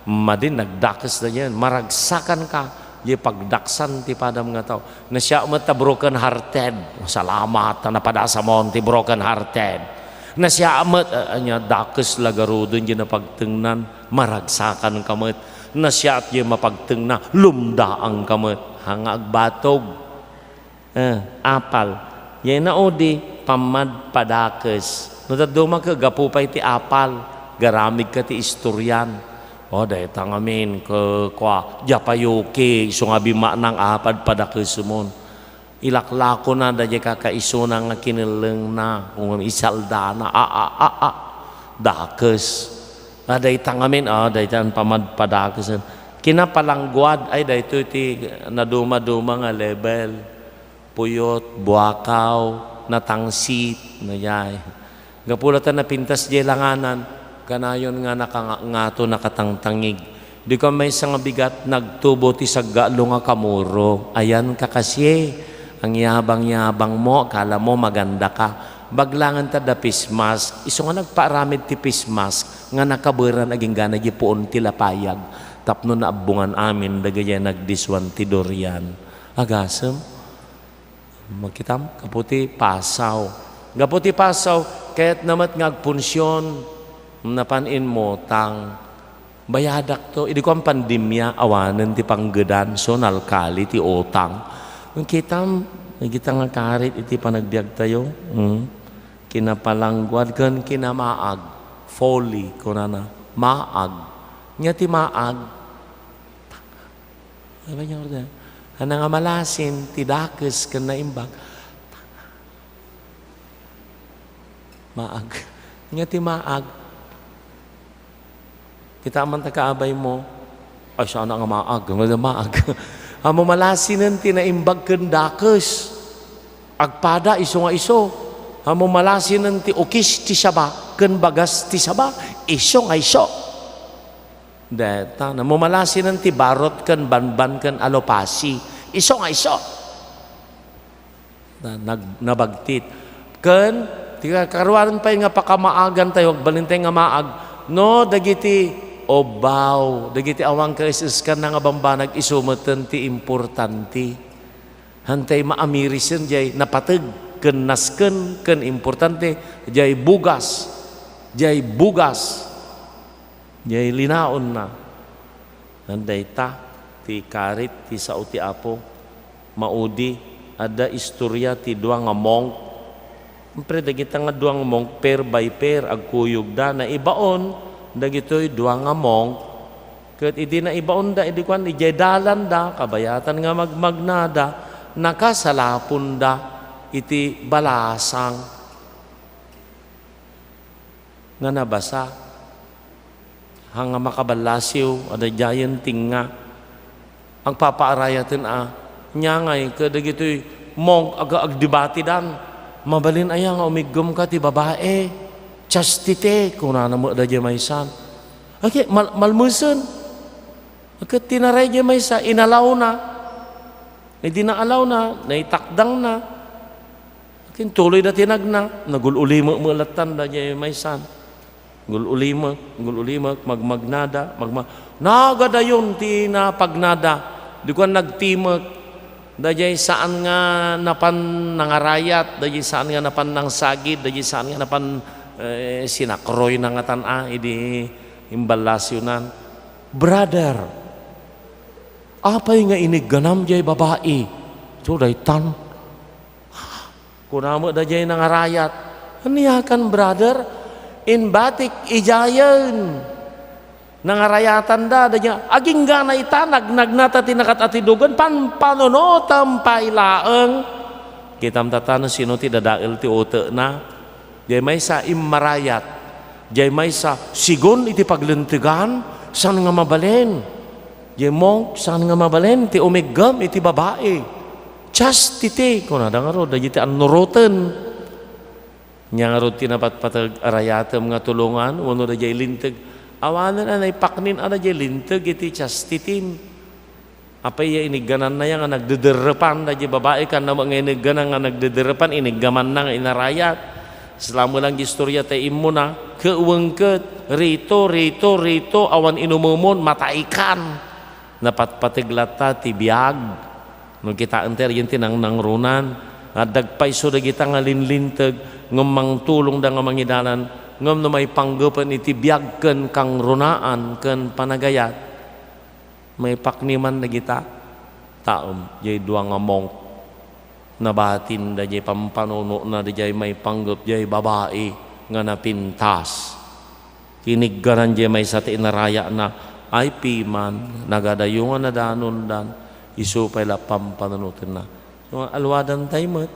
Madin, nagdakes da diay, maragsakanka, diay pagdaksan ti padam nga tao. "Nasiak met ta broken hearted." Salamat ta napadasamon ti broken hearted. "Nasiak met," ah, ania, dakes la garuden diay napagtengnan, maragsakanka met. "Nasiak diay mapagtengna," lumdaangka met. Haan nga agbatog. Eh, apal. Diay naudi, pammadpadakes. No dadduma ket gapu pay ti apal, garamidka ti istorian. "O, dayta ngamin, ke-, kua, diay pay okay, isu nga bimmaknang a padpadakesmon." Ilaklakona daydiay kakaisuna nga kinellengna, ngem isaldana, a, a, a, a, dakes. "A, dayta ngamin, a, dayta pammadpadakesen." Kinapalangguad, ay, daytoy ti nadumaduma nga level. Puyot, buakaw, natangsit, no, diay. Gapu la ta napintas diay langanan, kanayon nga naka-, ngato nakatangtangig. Dika maysa nga bigat, nagtubo ti saggaalo nga kamuro. Ayan, kakasie, ang yabang-yabangmo, akalamo magandaka. Baglangen ta adda face mask. Isu nga nagpaaramid ti face mask nga nakaberan agingga diay puon ti lapayag tapno naabbongan amin dagiti nagdisuan ti durian. Agasem. Makitam? Gapu ti pasaw. Gapu ti pasaw, kayatna met nga agpunsion, napan immutang. Bayadakto. Idi kuan pandemia, awanen ti panggedan, so nalkali ti utang. Kitam, dagita nga karit iti panagbiagtayo. Hmm. Kinapalangguad ken kinamaag. Folly, kunana. Maag. Nia ti maag. Ano ba yung order? Ano nga malasin, ti dakes, ken naimbag. Maag. Nia ti maag. Kita man ta kaabaymo. Ay, sana nga maag. Ano maag? Ammom malasinen ti naimbag ken dakes. Agpada isu nga isu. Ammom malasinen ti ukis ti saba ken bagas ti saba. Isu nga isu. Deta, ammom malasinen ti barot ken banban ken alupasi. Isu nga isu. Na-, nag-, nabagtit. Ken, ti karuaren pay nga pakamaagantayo, agbalintayo nga maag, no dagiti ubbaw, dagiti awan kaisiskanna nga bambanag, isu metten ti importante. Hantay maamirisen diay napateg ken nasken ken importante, diay bugas, diay bugas, diay linaonna. Ngem dayta ti karit ti sao ti Apo. Maudi, adda istoria ti dua nga monk. Siyempre, dagita nga dua nga monk, pair by pair, agkuyogda. Naibaon dagitoy dua nga monk. Ket idi naibaonda, idi kuan, idiay dalanda, kabayatan nga magmagnada, nakasalaponda iti balasang. nga nabasa. Haan nga makaballasiw, adda diayen tinga. Agpapaarayaten a, nia ngay, kadagitoy monk aga agdebatidan. Mabalin aya nga umiggemka ti babae? Chastity, kunana met daydiay maysa. Agi, mal-, malmesen. Ket tinaray diay maysa, inalawna. Idi naalawna, naitakdangna. Ket intuloyda ti nagna, nagul-ulimek met latta daydiay maysa. Gul-ulimek, gul-ulimek, magmagnada, magma-, nagadayon ti napagnada. Idi kuan nagtimek. Daydiay saan nga napan nangarayat, daydiay saan nga napan nangsagid, daydiay saan nga napan, eh, sinakroy na ngatan a idi imballasionan. Brother, apay nga inigganam jay babai? So, daytan. Kuna met daydiay nangarayat, "Ania kan, brother? Imbatik idiayen." Nangarayatanda, daydiay, agingga na ita, nagnagna ta ti nakat-atidogen, panpanunotem pay laeng. Kitam ta ta no sino ti dadael ti utekna. Diay maysa, immarayat. Diay maysa, sigun iti paglintegan, saan nga mabalin. Diay monk, saan nga mabalin ti umiggem iti babai. Chastity, kunada ngarud, dagiti annuroten. Nia ngarud ti napatpateg a rayatem nga tulongan wenno daydiay linteg. Awanen a naipaknin a daydiay linteg iti chastitim. Apay ya iniggananna ya nga nagdederrepan daydiay babai, kanna met nga iniggana nga nagdederrepan, iniggamanna nga inarayat. Sla met lang istorya ta immuna, ket wengket, rito, rito, rito, awan inumemon, mataikan. Napatpateg latta ti biag. No kitaentayo daydiay ti nangnangrunan, nga adda agpayso dagita nga linlinteg, ngem mangtulongda nga mangidalan, ngem no maipanggepen iti biag ken kangrunaan ken panagayat, maipakniman dagita. Taem, jay dua nga monk, nabatinda jay pampanunotna, daydiay maipanggep jay babai nga napintas. Kinigganan jay maysa ti inarayatna, ay piman, nagadayo nga nadanondan, isu pay la pampanunotenna. No, alwadantay met,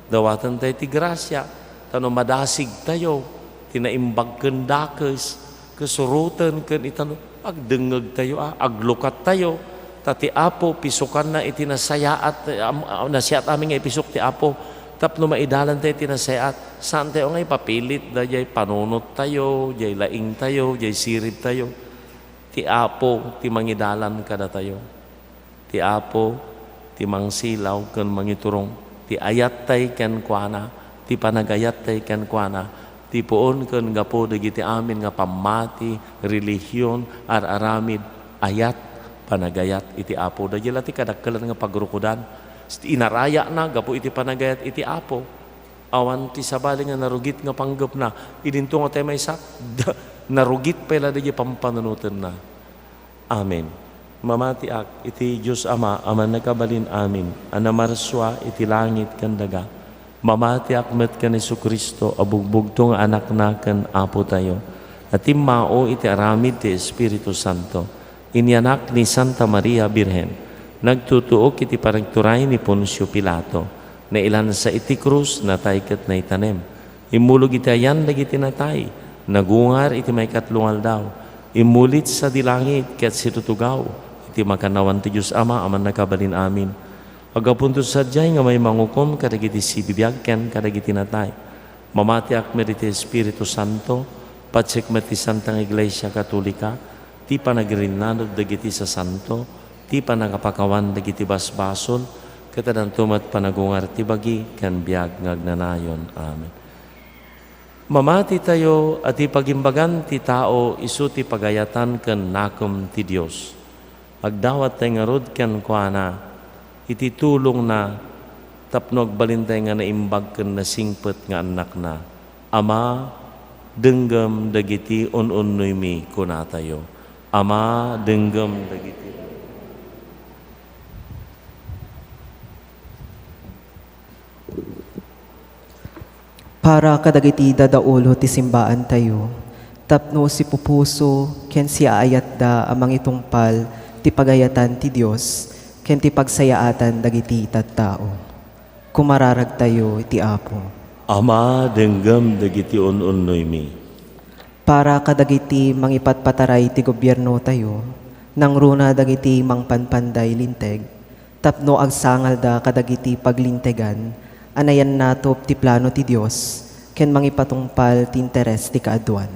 dawatentay ti grasia, ta no madasigtayo ti naimbag ken dakes, ket suroten ken itano, agdengngegtayo a, aglukattayo, ta ti Apo pisukanna iti nasayaat, am-, a-, nasiat amin nga ipisok ti Apo, tapno maidalantayo iti nasayaat. Saantayo nga ipapilit daydiay panunottayo, jay laingtayo, jay siribtayo. Ti Apo ti mangidalan kadatayo. Ti Apo ti mangsilaw ken mangiturong. Ti ayattay kenkuana, ti panagayattay kenkuana, ti puon ken gapu dagiti amin nga pammati, relihion, ar-aramid, ayat, panagayat iti Apo. Daydiay la ti kadakkelan nga pagrukodan. Inarayatna gapu iti panagayat iti Apo. Awan ti sabali nga narugit nga panggepna. Idinto nga tay maysa, da-, narugit pay la daydiay pampanunotenna. Amen. Mamatiak iti Dios Ama a Mannakabalin-amin a namarsua iti langit ken daga. Mamatiak met ken Jesu-Cristo a bugbugto nga Anakna ken Apotayo, a timmao iti aramid ti Espiritu Santo. Inyanak ni Santa Maria Birhen. Nagtutuok iti panagturay ni Poncio Pilato. Nailansa iti krus, natay ket naitanem. Immulog iti ayan dagiti natay. Nagungar iti maikatlo nga aldaw. Immulit sadi langit ket situtugaw iti makannawan ti Dios Ama a Mannakabalin-amin. Aggapunto sadiay nga maipangukom kadagiti sibibiag ken kadagiti natay. Mamatiak met iti Espiritu Santo, patsek met ti Santa nga Iglesia Katolika, ti panagrinnaned dagiti sasanto, ti panangapakawan dagiti basbasol, ket addanto met panagungar ti bagi ken biag nga agnanayon. Amen. Mamatitayo a ti pagimbagan ti tao isu ti pagayatan ken nakem ti Dios. Agdawattay ngarud kenkuana iti tulongna tapno agbalintay nga naimbag ken nasingpet nga annakna. Ama, denggem dagiti un-unnoymi, kunatayo. Ama, denggem dagiti Para kadagiti dadaulo ti simbaantayo, tapno sipupuso ken siaayatda a mangitungpal ti pagayatan ti Dios ken ti pagsayaatan dagiti tattao. Kumararagtayo iti Apo. Ama, denggem dagiti un-unnoymi. Para kadagiti mangipatpataray ti gobiernotayo, nangruna dagiti mangpanpanday linteg, tapno agsangalda kadagiti paglintegan a nayannatop ti plano ti Dios ken mangipatungpal ti interes ti kaaduan.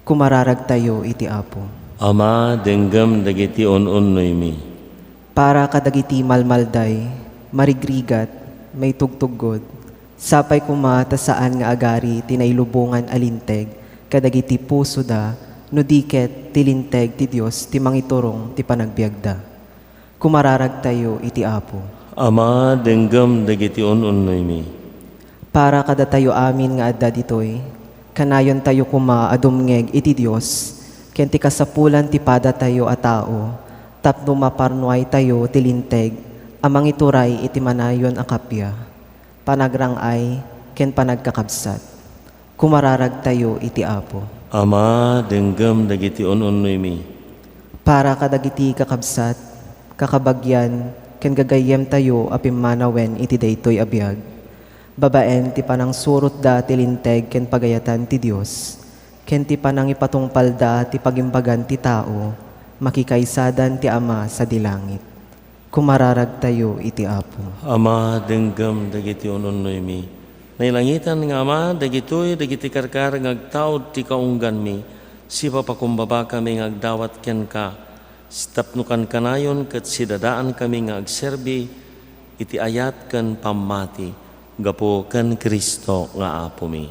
Kumararagtayo iti Apo. Ama, denggem dagiti un-unnoymi. Para kadagiti malmalday, marigrigat, maitugtuggod, sapay koma ta saan nga agari ti nailubongan a linteg kadagiti pusoda, no di ket ti linteg ti Dios ti mangiturong ti panagbiagda. Kumararagtayo iti Apo. Ama, denggem dagiti un-unnoymi. Para kadatayo amin nga adda ditoy, kanayontayo koma a dumngeg iti Dios ken ti kasapulan ti padatayo a tao tapno maparnuaytayo ti linteg a mangituray iti manayon a kappia, panagrang-ay, ken panagkakabsat. Kumararagtayo iti Apo. Ama, denggem dagiti un-unnoymi. Para kadagiti kakabsat, kakabagian, ken gagayyemtayo a pimmanawen iti daytoy a biag, babaen ti panangsurotda ti linteg ken pagayatan ti Dios, ken ti panangipatungpalda ti pagimbagan ti tao, makikaisadan ti Ama sadi langit. Kumararagtayo iti Apo. Ama, denggem dagiti un-unnoymi. Nailangitan nga Ama, dagitoy dagiti karkar nga agtaud ti kaungganmi, sipapakumbabakami nga agdawat kenka, tapno kankanayon ket sidadaankami nga agserbi iti ayat ken pammati gapu ken Cristo nga Apomi.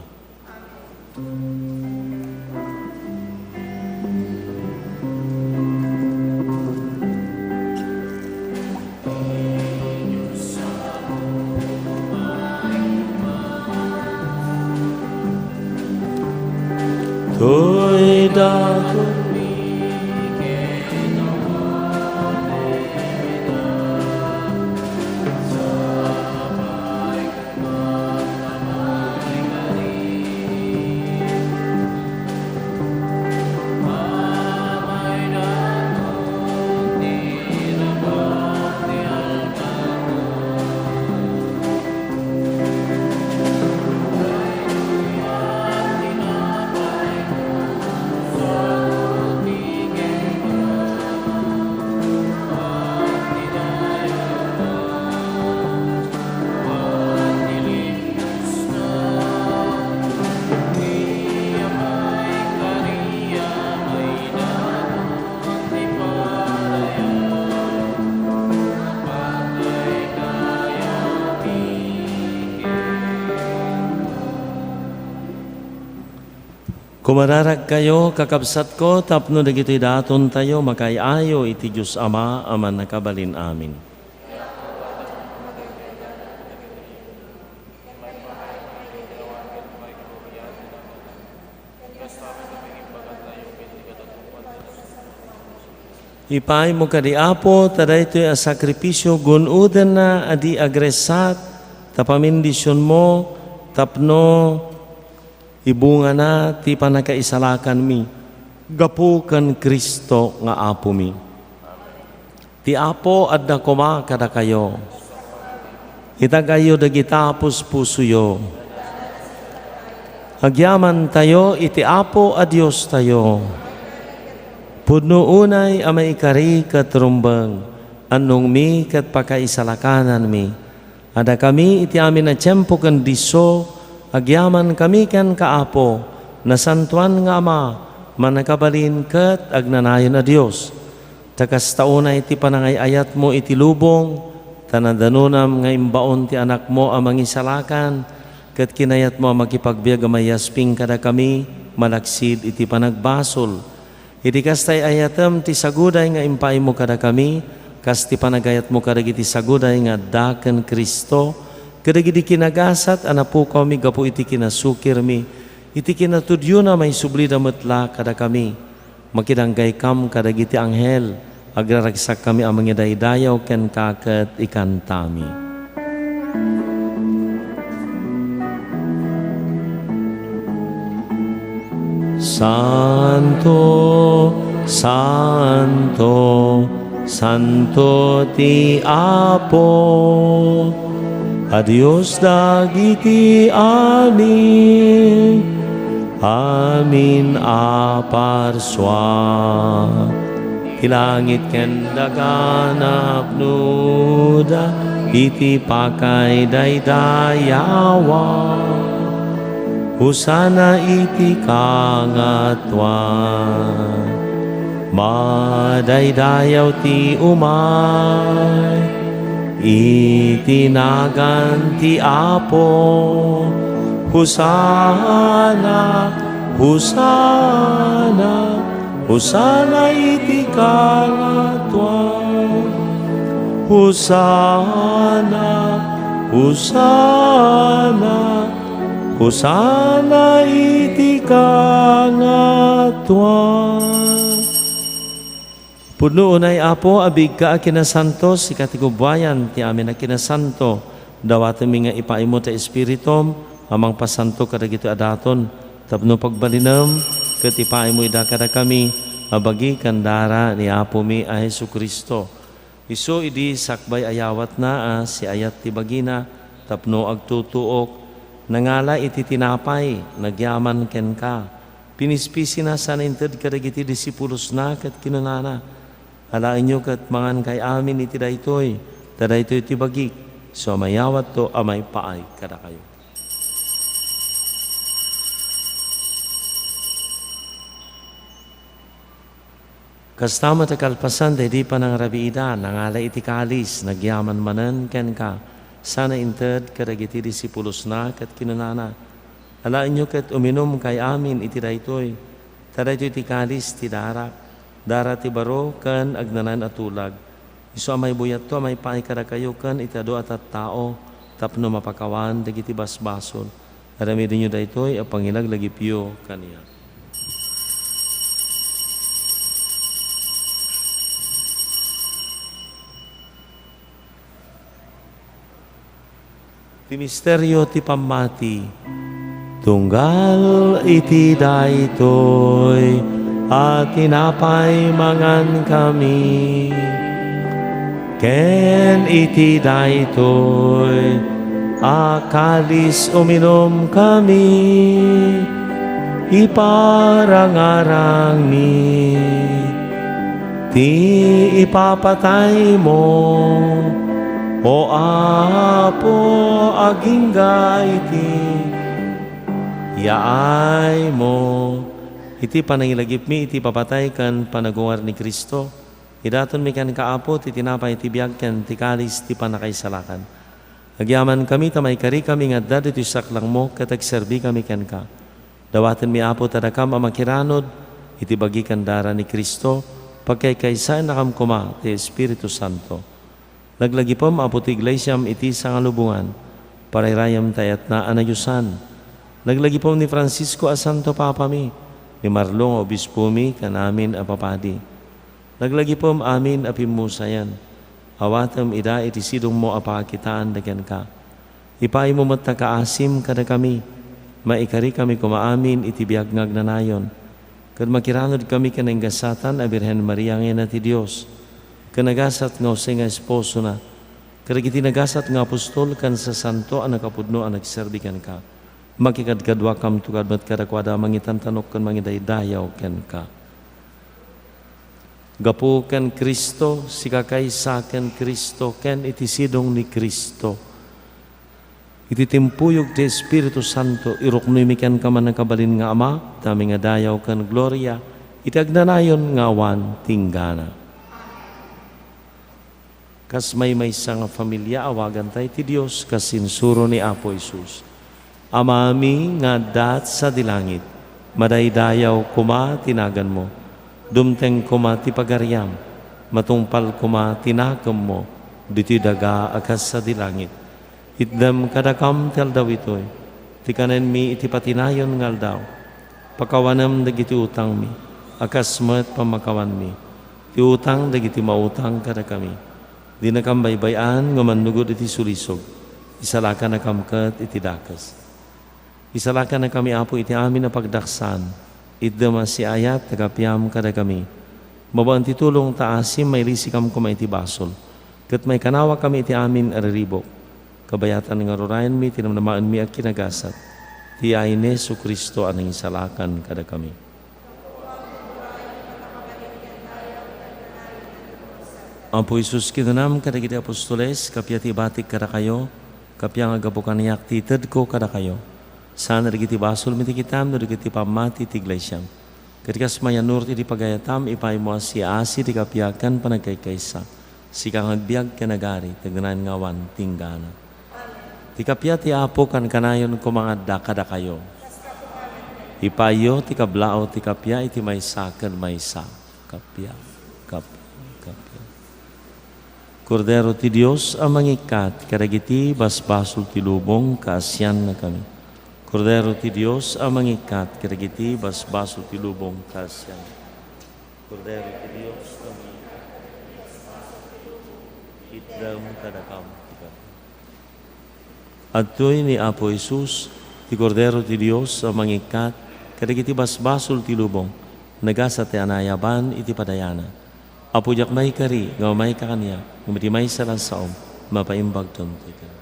Toy daton Kumararagkayo, kakabsatko, tapno dagitoy datontayo makaay-ayo iti Dios Ama a Mannakabalin Amin. Ipaaymo kadi, Apo, ta daytoy a sakrifisio gun-odenna a di agresat, ta pamindisionmo tapno ibungana ti pannakaisalakanmi gapu ken Cristo nga Apomi. Ti Apo adda koma kadakayo. Itagayyo dagita puspusoyo. Agyamantayo iti Apo a Diostayo. Pudno unay a maikari ket rumbeng, annongmi ket pakaisalakananmi. Adakami iti amin a tiempo ken disso, agyamankami kenka, Apo, Nasantoan nga Ama, Mannakabalin ket Agnanayon a Dios. Ta kasta unay ti panangay-ayatmo iti lubong, ta nadanonam nga imbaon ti Anakmo a Mangisalakan, ket kinayatmo a makipagbiag a mayasping kadakami malaksid iti panagbasol. Iti kasta ay-ayatem ti saguday nga impaaymo kadakami, kas ti panagayatmo kadagiti saguday nga adda ken Cristo, kadagidi kinagasat a napukawmi gapu iti kinasukirmi, iti kinatudiona maisublida met la kadakami. Makidanggaykam kadagiti anghel, agraragsakkami a mangidaydayaw kenka ket ikantami. Santo, santo, santo ti Apo a Dios dagiti amin, amin a parsua. Ti langit ken daga napnoda iti pakaidaydayawa. Hosanna iti kangatoan. Madaydayaw ti umay iti nagan ti Apo. Hosanna, Hosanna, Hosanna iti kangatoan. Hosanna, Hosanna, Hosanna iti kangatoan. Pudno unay, Apo, a biigka a kinasanto, sika ti gubbuayan ti amin a kinasanto. Dawatenmi nga ipaaymo ti Espiritum a mangpasanto kadagitoy a daton, tapno pagbalinem ket ipaaymo ida kadakami a bagi ken dara ni Apomi a Jesu-Cristo. Isu idi sakbay a yawatna a siayat ti bagina tapno agtutuok, nangala iti tinapay, nagyaman kenka, pinispisina sana inted kadagiti disipulosna ket kinunana, "Alaenyo ket mangankay amin iti daytoy, ta daytoy ti bagik, isu a mayawatto a maipaay kadakayo." Kasta met a kalpasan daydi panangrabiida, nangala iti kalis, nagyaman manen kenka, sana inted kadagiti disipulosna ket kinunana, "Alaenyo ket uminumkay amin iti daytoy, ta daytoy ti kalis ti darak, dara ti baro ken agnanayon a tulag, isu a maibuyatto a maipaay kadakayo ken iti adu a tattao tapno mapakawan dagiti basbasol." Aramidenyo daytoy a pangilaglagipyo kaniak. Ti misterio ti pammati. Tunggal iti daytoy a tinapay mangankami, ken iti daytoy a kalis uminumkami, iparangarangmi ti ipapataymo, O Apo, agingga iti yaaymo. Iti panangilagipmi iti papatay ken panagungar ni Cristo, idatonmi kenka, Apo, ti tinapay ti biag ken ti kalis ti pannakaisalakan. Agyamankami ta maikarikami nga adda ditoy saklangmo ket agserbikami kenka. Dawatenmi, Apo, ta dakam a makiranod iti bagi ken dara ni Cristo, pagkaykaysaennakam koma ti Espiritu Santo. Laglagipem, Apo, ti Iglesiam iti sangalubongan, parayrayam ti ayatna a nadiosan. Laglagipem ni Francisco a Santo Papami, ni Marlo nga Obispomi, ken amin a papadi. Laglagipem amin a pimmusayan. Awatem ida iti sidongmo a pakakitaanda kenka. Ipaaymo met ta kaasim kadakami, maikarikami koma amin iti biag nga agnanayon, ket makiranudkami ken nagasatan a Birhen Maria nga Ina ti Dios, ken nagasat nga Jose nga esposona, kadagiti nagasat nga apostol ken sasanto a nakapudno a nagserbi kenka. Makikadkaduakamto met kadakuada a mangitantanok ken mangidaydayaw kenka. Gapu ken Cristo, sikakaysa ken Cristo, ken iti sidong ni Cristo. Iti timpuyog ti Espiritu Santo, iruknoymi kenka, Mannakabalin nga Ama, ti amin nga dayaw ken gloria, iti agnanayon nga awan tinggana. Kas maymaysa nga familia, awaganta iti Dios kas insuro ni Apo Jesus. Amami nga adda sadi langit, madaydayaw koma ti naganmo. Dumteng koma ti pagariam. Matungpal koma ti nakemmo ditoy daga a kas sadi langit. Itdem kadakam ti aldaw itoy. Ti kanenmi iti patinayon nga aldaw. Pakawanem dagiti utangmi, a kas met pammakawanmi ti utang dagiti mautang kadakami. Dinakam baybay-an nga mannugod iti sulisog. Isalakannakam ket iti dakes. Isalakannakami, Apo, iti amin a pagdaksaan. Itdem a siayat ta kapiam kadakami. Mabaen ti tulong ta asim, mailisikam koma iti basol, ket maikanawakami iti amin a riribuk. Kabayatan nga rurayenmi ti namnamaenmi a kinagasat, ti yayen ni Jesu-Cristo a nangisalakan kadakami. Apo Jesus, kinunam kadagiti apostoles, kappia ti ibatik kadakayo, kappia nga gapu kaniak ti itedko kadakayo. Saan dagiti basolmi ti kitam no dagiti pammati ti iglesiam. Ket kas mayanur iti pagayatam, ipaaymo a siasi ti kappia ken panagkaykaysa. Sika nga agbiag ken agari, ti agnanayon nga awan tinggana. Ti kappia ti Apo kankanayon koma nga adda kadakayo. Ipaayyo ti kablaaw ti kappia iti maysa ken maysa. Kappia, kappia, kappia. Kordero ti Dios a mangikkat kadagiti basbasol ti lubong, kaasiannakami. Kordero ti Dios a mangikkat kadagiti basbasol ti lubong, kaasian. Kordero ti Dios a mangikkat kadagiti basbasol ti lubong, itdem kadakam ti Apo. Adtoy ni Apo Jesus, ti Kordero ti Dios a mangikkat kadagiti basbasol ti lubong, nagasat ti anayaban iti padayana. Apo, diak maikari nga umayka kaniak, ngem iti maysa la a saom, mapaimbagton ti kaniak.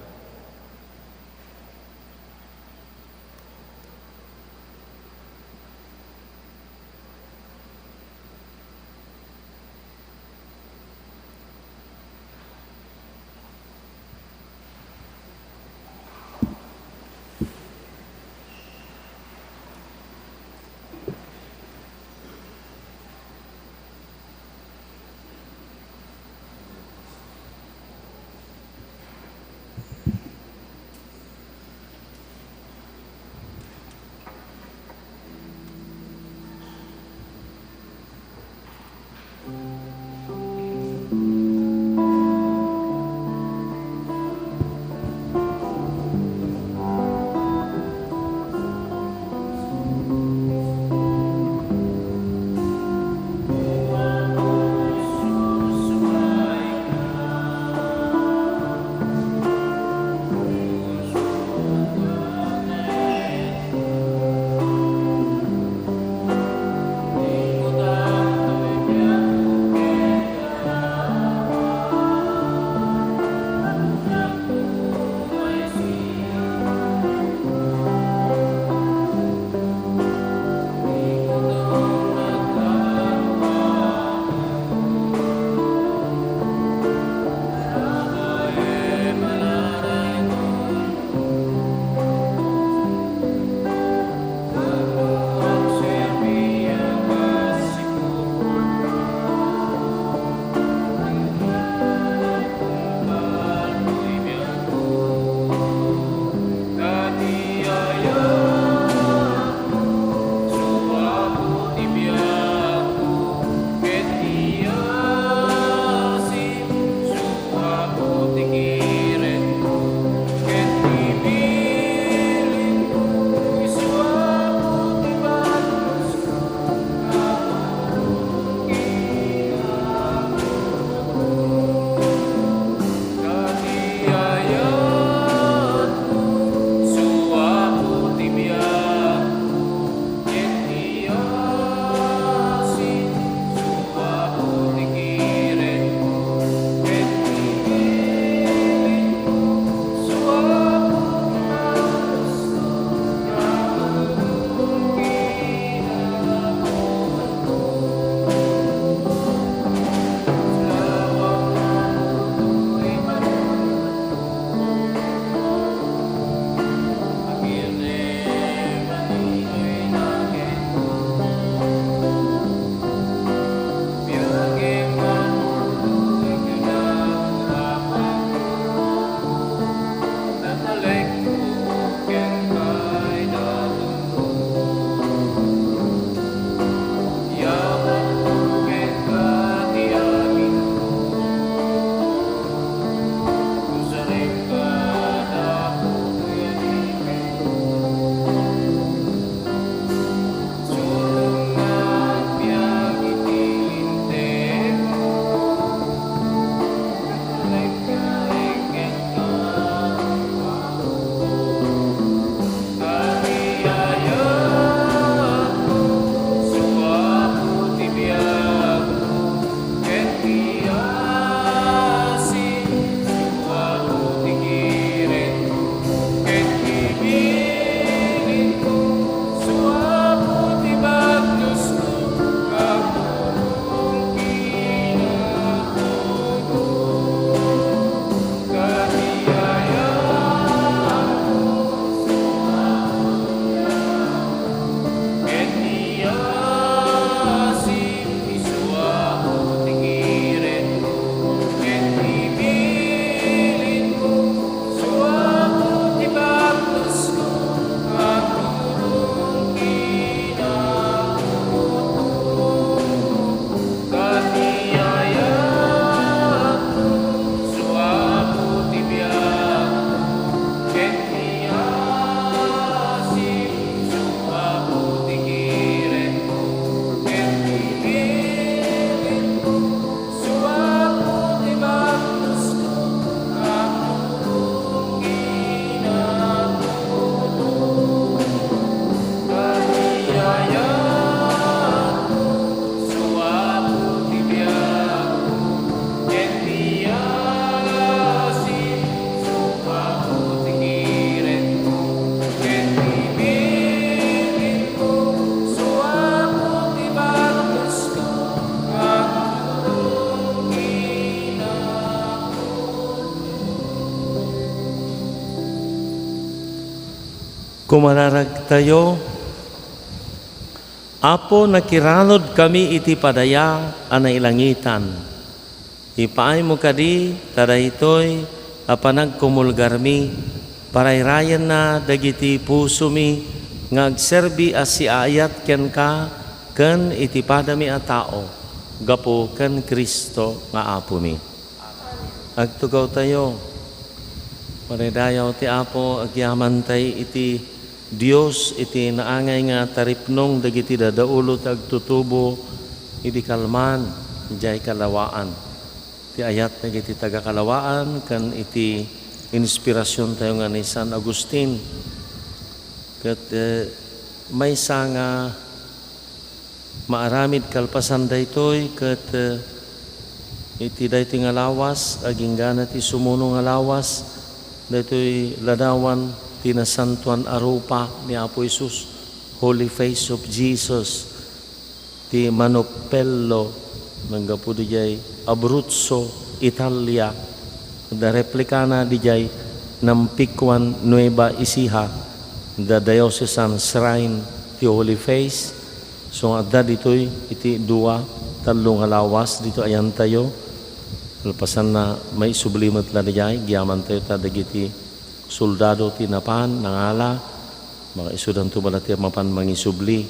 Kumararagtayo, Apo, nakiranudkami iti padaya a nailangitan. Ipaaymo kadi ta daytoy a panagkumulgarmi, parayrayenna dagiti pusomi nga agserbi a siaayat kenka ken iti padami a tao, gapu ken Cristo nga Apomi. Agtugawtayo. Madaydayawtayo ti Apo, agyamantay iti Dios iti naangay nga taripnong dagiti dadaulo ti agtutubo idi kalman, idiay kalawaan. Ti ayat dagiti taga-kalawaan ken iti inspirasiontayo nga ni San Agustin. Ket, eh, maysa nga maaramid kalpasan daytoy ket, eh, iti daytoy nga lawas, agingga ti sumuno nga lawas, daytoy ladawan ti nasantoan a rupa ni Apo Jesus, Holy Face of Jesus, ti Manoppello, nanggapu didiay Abruzzo, Italia, da replikana didiay Nampicuan, Nueva Ecija, da diocesan shrine ti Holy Face, So, adda ditoy iti dua, tallo nga lawas ditoy ayantayo. Kalpasanna, maisubli met la daydiay, agyamantayo ta dagiti soldado ti napan, nangala, makaisudanto met la ti mapan mangisubli.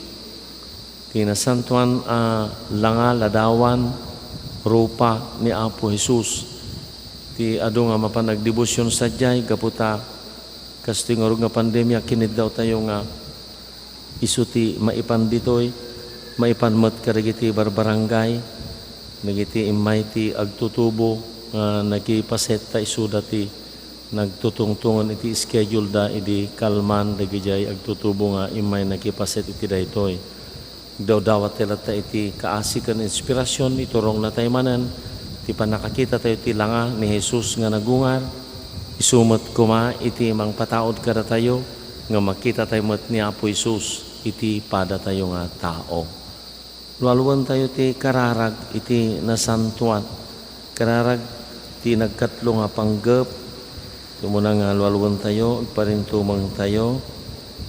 Ti nasantoan a langa, ladawan, rupa ni Apo Jesus. Ti adu nga mapan agdebosion sadiay, gapu ta kastoy ngarud nga pandemia, kiniddawtayo nga Isu ti maipan ditoy, maipan met kadagiti barbarangay, dagiti immay ti agtutubo nga nakipaset ta isuda ti nagtutungtongen iti schedule da idi kalman dagidiay agtutubo nga immay nakipaset iti daytoy. Dawdawat ti latta iti kaasi ken inspirasion, iturongnatay manen ti pannakakitatayo ti langa ni Jesus nga nagungar, isu met koma iti mangpataud kadatayo, nga makitatay met ni Apo Jesus iti padatayo nga tao. Lualuentayo ti kararag iti nasantoan, kararag ti nagkatlo nga panggep. Ti umuna nga lualuentayo, agparintumengtayo,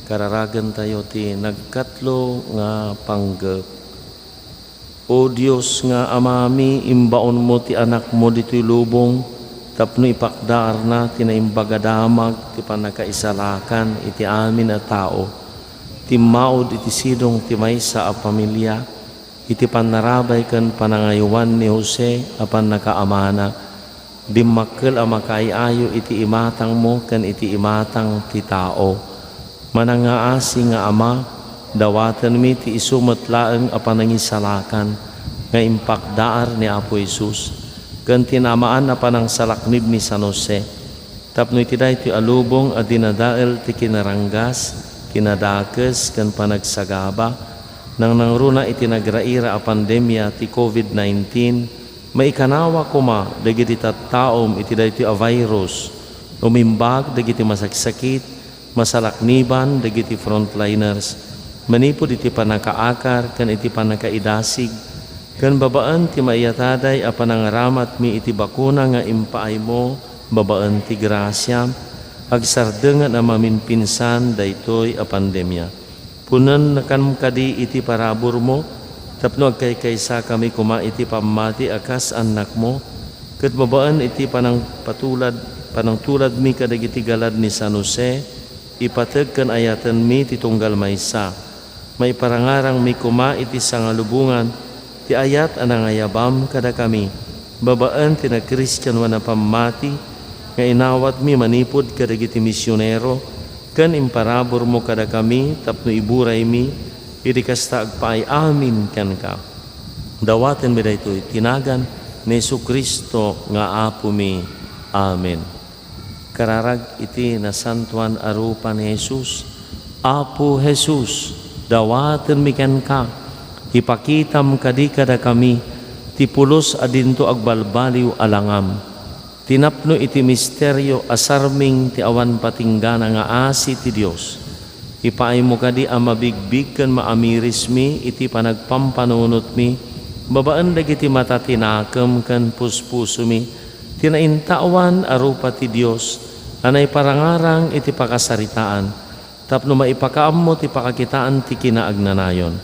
kararagentayo ti nagkatlo nga panggep. O Dios nga Amami, imbaonmo ti Anakmo ditoy lubong tapno ipakdaarna ti Naimbag a Damag ti pannakaisalakan iti amin a tao. Timmaud iti sidong ti maysa a pamilia iti pannarabay ken panangaywan ni Jose a pannakaamana. Dimmakkel a makaay-ayo iti imatangmo ken iti imatang ti tao. Manangngaasi nga Ama, dawatenmi ti isu met laeng a panangisalakan nga impakdaar ni Apo Jesus, ken ti naamaan a panangsalaknib ni San Jose, tapno iti daytoy a lubong a dinadael ti kinaranggas, kinadakes, ken panagsagaba, nangnangruna iti nagraira a pandemia ti covid nineteen, Maikanawa koma dagiti tattaom iti daytoy a virus, umimbag dagiti masaksakit, masalakniban dagiti frontliners, manipud iti pannakaakar ken iti pannakaidasig, ken babaen ti maiyataday a panangaramatmi iti bakuna nga impaaymo babaen ti grasiam, agsardengen a maminpinsan daytoy a pandemia. Punennakan kadi iti paraburmo tapno agkaykaysakami koma iti pammati a kas annakmo, ket babaen iti panangpatulad, panangtuladmi kadagiti galad ni San Jose, ipateg ken ayatenmi ti tunggal maysa. Maiparangarangmi koma iti sangalubongan ti ayat a nangayabam kadakami, babaen ti nagkristianoan a pammati nga inawatmi manipud kadagiti misionero, ken imparaburmo kadakami tapno iburaymi iti kasta agpaay amin kenka. Dawatenmi daytoy ti nagan ni Jesu-Cristo nga Apomi. Amen. Kararag iti nasantoan a rupa ni Jesus. Apo Jesus, dawatenmi kenka, ipakitam kadi kadakami ti pulos a dinto agbalbaliw a langam. Ti napno iti misterio a sarming ti awan patinggana nga asi ti Dios. Ipaaymo kadi a mabigbig ken maamirismi iti panagpampanunotmi babaen dagiti mata ti nakem ken puspusomi, ti naintawan a rupa ti Dios a naiparangarang iti pakasaritaan. tapno maipakaammo ti pakakitaan ti kinaagnanayon.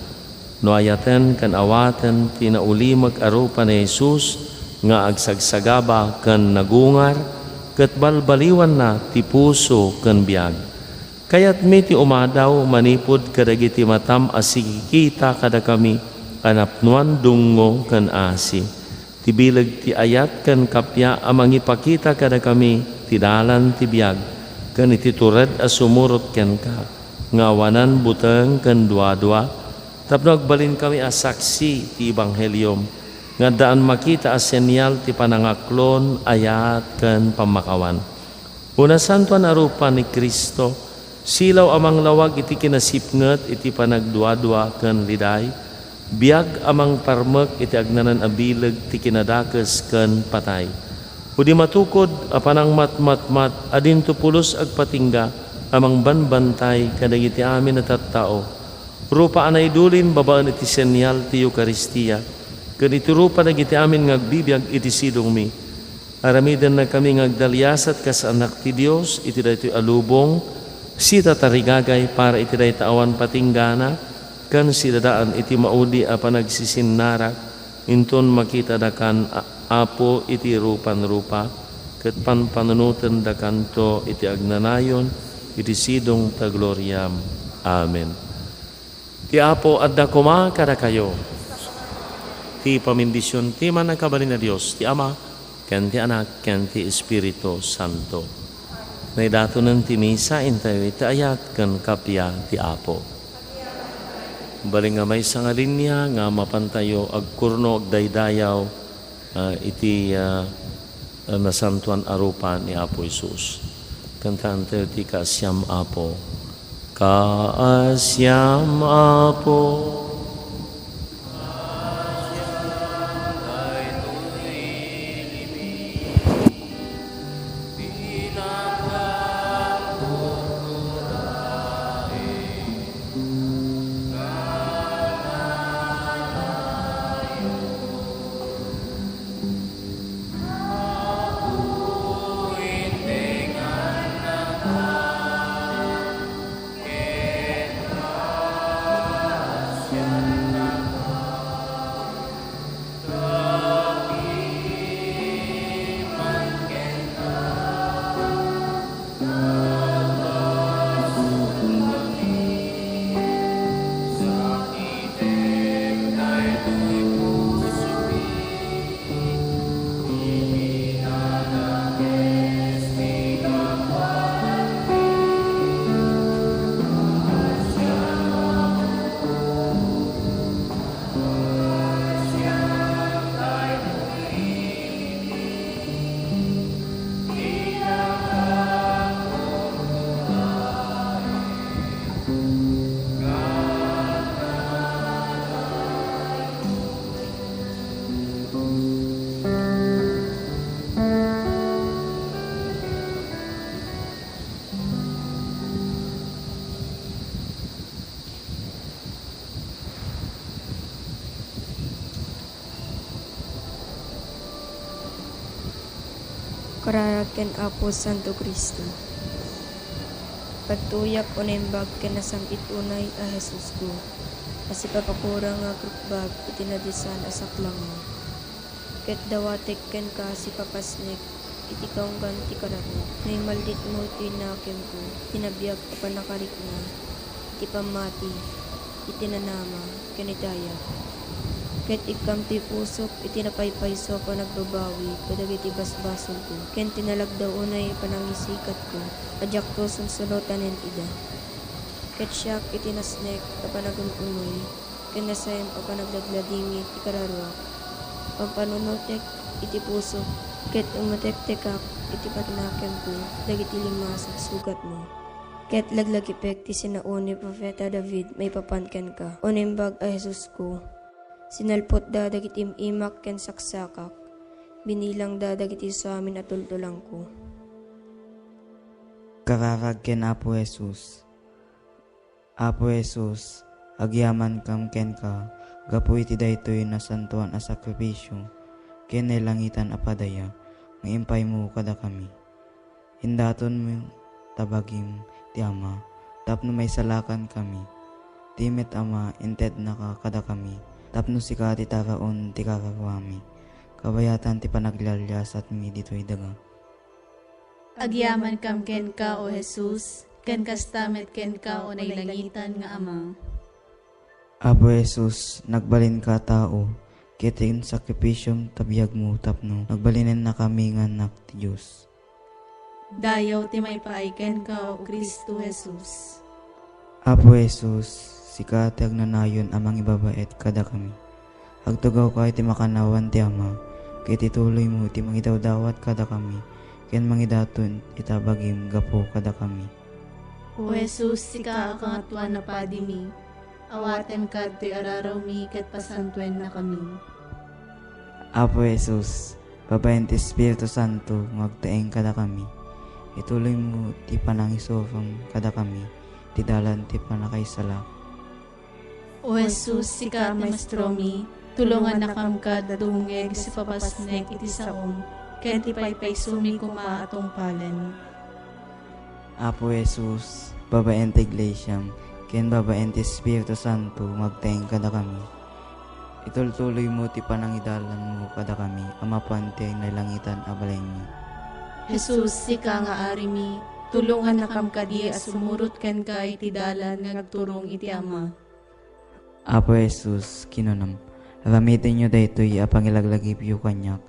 No ayaten ken awaten ti naulimek a rupa ni Jesus nga agsagsagaba ken nagungar, ket balbaliwanna ti puso ken biag. Kayatmi ti umadaw manipud kadagiti matam a sikikita kadakami a napnoan dungngo ken asi. Ti bileg ti ayat ken kappia a mangipakita kadakami ti dalan ti biag ken iti tured a sumurot kenka nga awanan buteng ken duadua, tapno agbalinkami a saksi ti ebangheliom nga addaan makita a senyal ti panangaklon, ayat, ken pammakawan. O nasantoan a rupa ni Cristo, silaw a manglawag iti kinasipnget iti panagduadua ken liday, biag a mangparmek iti agnanan a bileg ti kinadakes ken patay. O di matukod a panangmatmatmat a dinto pulos agpatingga a mangbanbantay kadagiti amin a tattao, rupa a naidulin babaen iti senyal ti Eukaristia, ken iti rupa dagiti amin nga agbibiag iti sidongmi. Aramidennakami nga agdaliasat kas annak ti Dios iti daytoy a lubong, sitatarigagay para iti dayta awan patinggana, ken sidadaan iti maudi a panagsisinnarak, inton makitadakan, A-, Apo, iti rupan-rupa, ket panpanunotendakanto iti agnanayon iti sidong ta gloriam. Amen. Ti Apo adda koma kadakayo. Ti pamindision ti Mannakabalin a Dios, ti Ama, ken ti Anak, ken ti Espiritu Santo. Naidatonen ti misa, intayo iti ayat ken kappia ti Apo. Bali nga maysa nga linia nga mapantayo agkurno, agdaydayaw, ah, iti, ah, nasantoan a rupa ni Apo Jesus. Kantaentayo ti Kaasiam, Apo. Kaasiam, Apo. Kararag ken Apo Santo Cristo. Pagtuyak o naimbag ken nasam-it unay a Jesusko, a sipapakurang nga agrukbab iti nadisan a saklangmo, ket dawatek kenka sipapasnek iti kaunggan ti kararag. Naimalditmo ti nakemko, ti nabiag a pannakarikna, iti pammati, iti nanama, ken iti ayat. Ket ikkam ti pusok iti napaypayso a panagbabawi kadagiti basbasolko, ken ti nalagda unay a panangisikatko a diakto sunsunotanen ida. Ket siak iti nasnek a panagum-umoy, ken nasayem a panagladladingit ti kararuak. Pampanunotek iti pusok, ket umatektekak iti panakemko dagiti lima a sugsugatmo. Ket laglagipek ti sinao ni Profeta David maipapan kenka, o Naimbag a Jesusko. Sinalpotda dagiti im-imak ken saksakak, binilangda dagiti suamin a tultulangko. Kararag ken Apo Jesus. Apo Jesus, agyamankam kenka gapu iti daytoy nasantoan a sakrifisio ken nailangitan a padaya nga impaymo kadakami. Indatonmo ta bagim ti Ama, tapno maisalakan kami. Ti met, Ama, intednaka kadakami, tapno sika ti taraon ti kararuami, kabayatan ti panaglialiasatmi ditoy daga. Agyamankam kenka, O Jesus, ken kasta met kenka, O nailangitan nga Ama. Apo Jesus, nagbalinka a tao, ket ti sakripisom ta biagmo tapno nagbalinennakami nga annak ti Dios. Dayaw ti maipaay kenka, O Cristo Jesus. Apo Jesus, sika ti agnanayon a mangibabaet kadakami. Agtugawka iti makannawan ti Ama, ket ituloymo ti mangidawdawat kadakami, ken mangidaton ita bagim gapu kadakami. O Jesus, sika a Kangatoan a Padimi, awatenka ditoy ararawmi ket pasantuennakami. Apo Jesus, babaen ti Espiritu Santo nga agtaeng kadakami, ituloymo ti panangisurom kadakami ti dalan ti pannakaisalakan. O Jesus, sika a Maestromi, tulongannakam kad dumngeg iti sipapasnek iti saom, ken ti paypaysomi koma a tungpalen. Apo Jesus, babaen ti Iglesiam, ken babaen ti Espiritu Santo, nga agtaeng kadakami. Itultuloymo ti panangidalanmo kadakami a mapan ti nailangitan a balaymi. Jesus, sika nga Arimi, tulongannakam kadi a sumurot kenka iti dalan nga agturong iti Ama. Apo Jesus, kinunam, aramidenyo daytoy a pangilaglagipyo kaniak.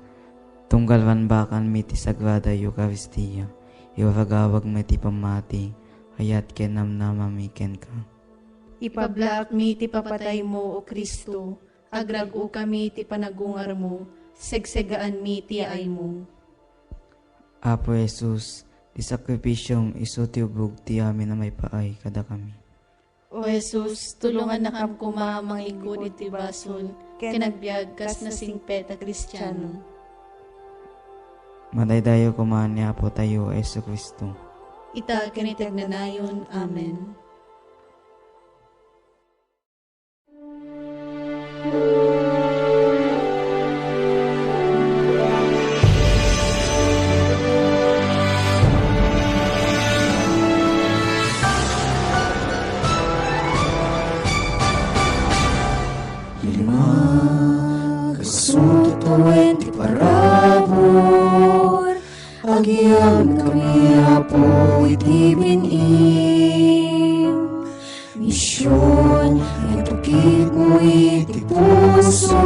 Tunggal ranbakanmi ti Sagrada Eukaristia, iwaragawagmi ti pammati, ayat ken namnamami kenka. Ipablaakmi ti papataymo, O Cristo, agrag-okami ti panagungarmo, segsegaanmi ti yaaymo. Apo Jesus, ti sakrifisiom isu ti ubog ti amin a maipaay kadakami. O Jesus, tulongannakam koma a mangikut iti basol ken agbiag kas nasingpet a Kristiano. Madaydayaw koma ni Apotayo a Jesu-Cristo. Ita ken iti agnanayon. Amen. Lima, kasu ti tawen ti parabur, agyamankami, Apo, iti bin-im. Mision, intukitmo iti puso,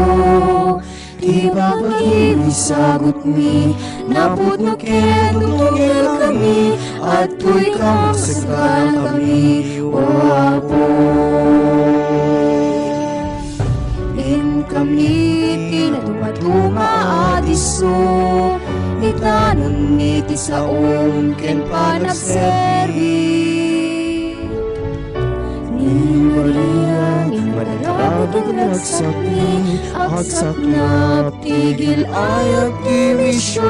ti babagim isagutmi, napudno ken tutugerkami, adtoy kam sagsanakami, O Apo. Inkami ti natumatuma a disso, itanonmi ti saom ken panagserbi. Ni Maria, immadalag nga agsakmi, agsaknap ti gil-ayag ti mision.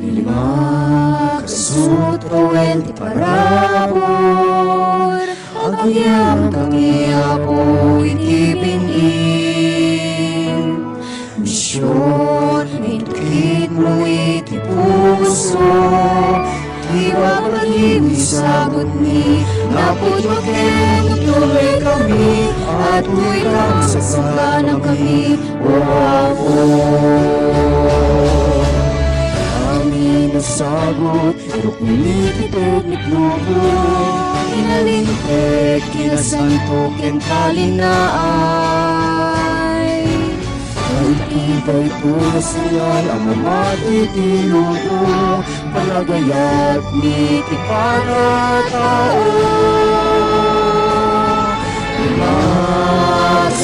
Lima, kasu ti tawen ti parabur, agyamankami, Apo, iti bin-im. Mision, intukitmo iti puso, ti babagim isagutmi, napudno ken tutugerkami, adtoy kam sagsanakami, O Apo. Amin a sagut, iruknomi ti tekniklobo, inalinteg, kinasanto, ken kalinaay. Ay, ita daytoy a sian a mamati ti lobo, panagayat mi ti panagtao.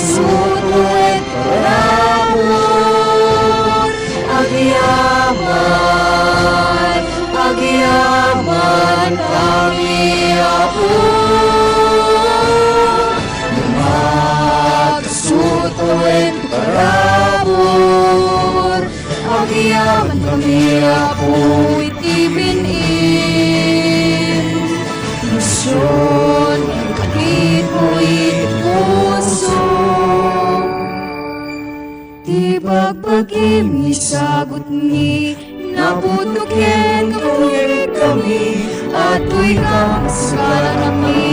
Masutuet parabur, agyaman, agyaman kami, Apo. Masutuet parabur, agyamankami, Apo, iti bin-im. Adtoy ka, sika la namin.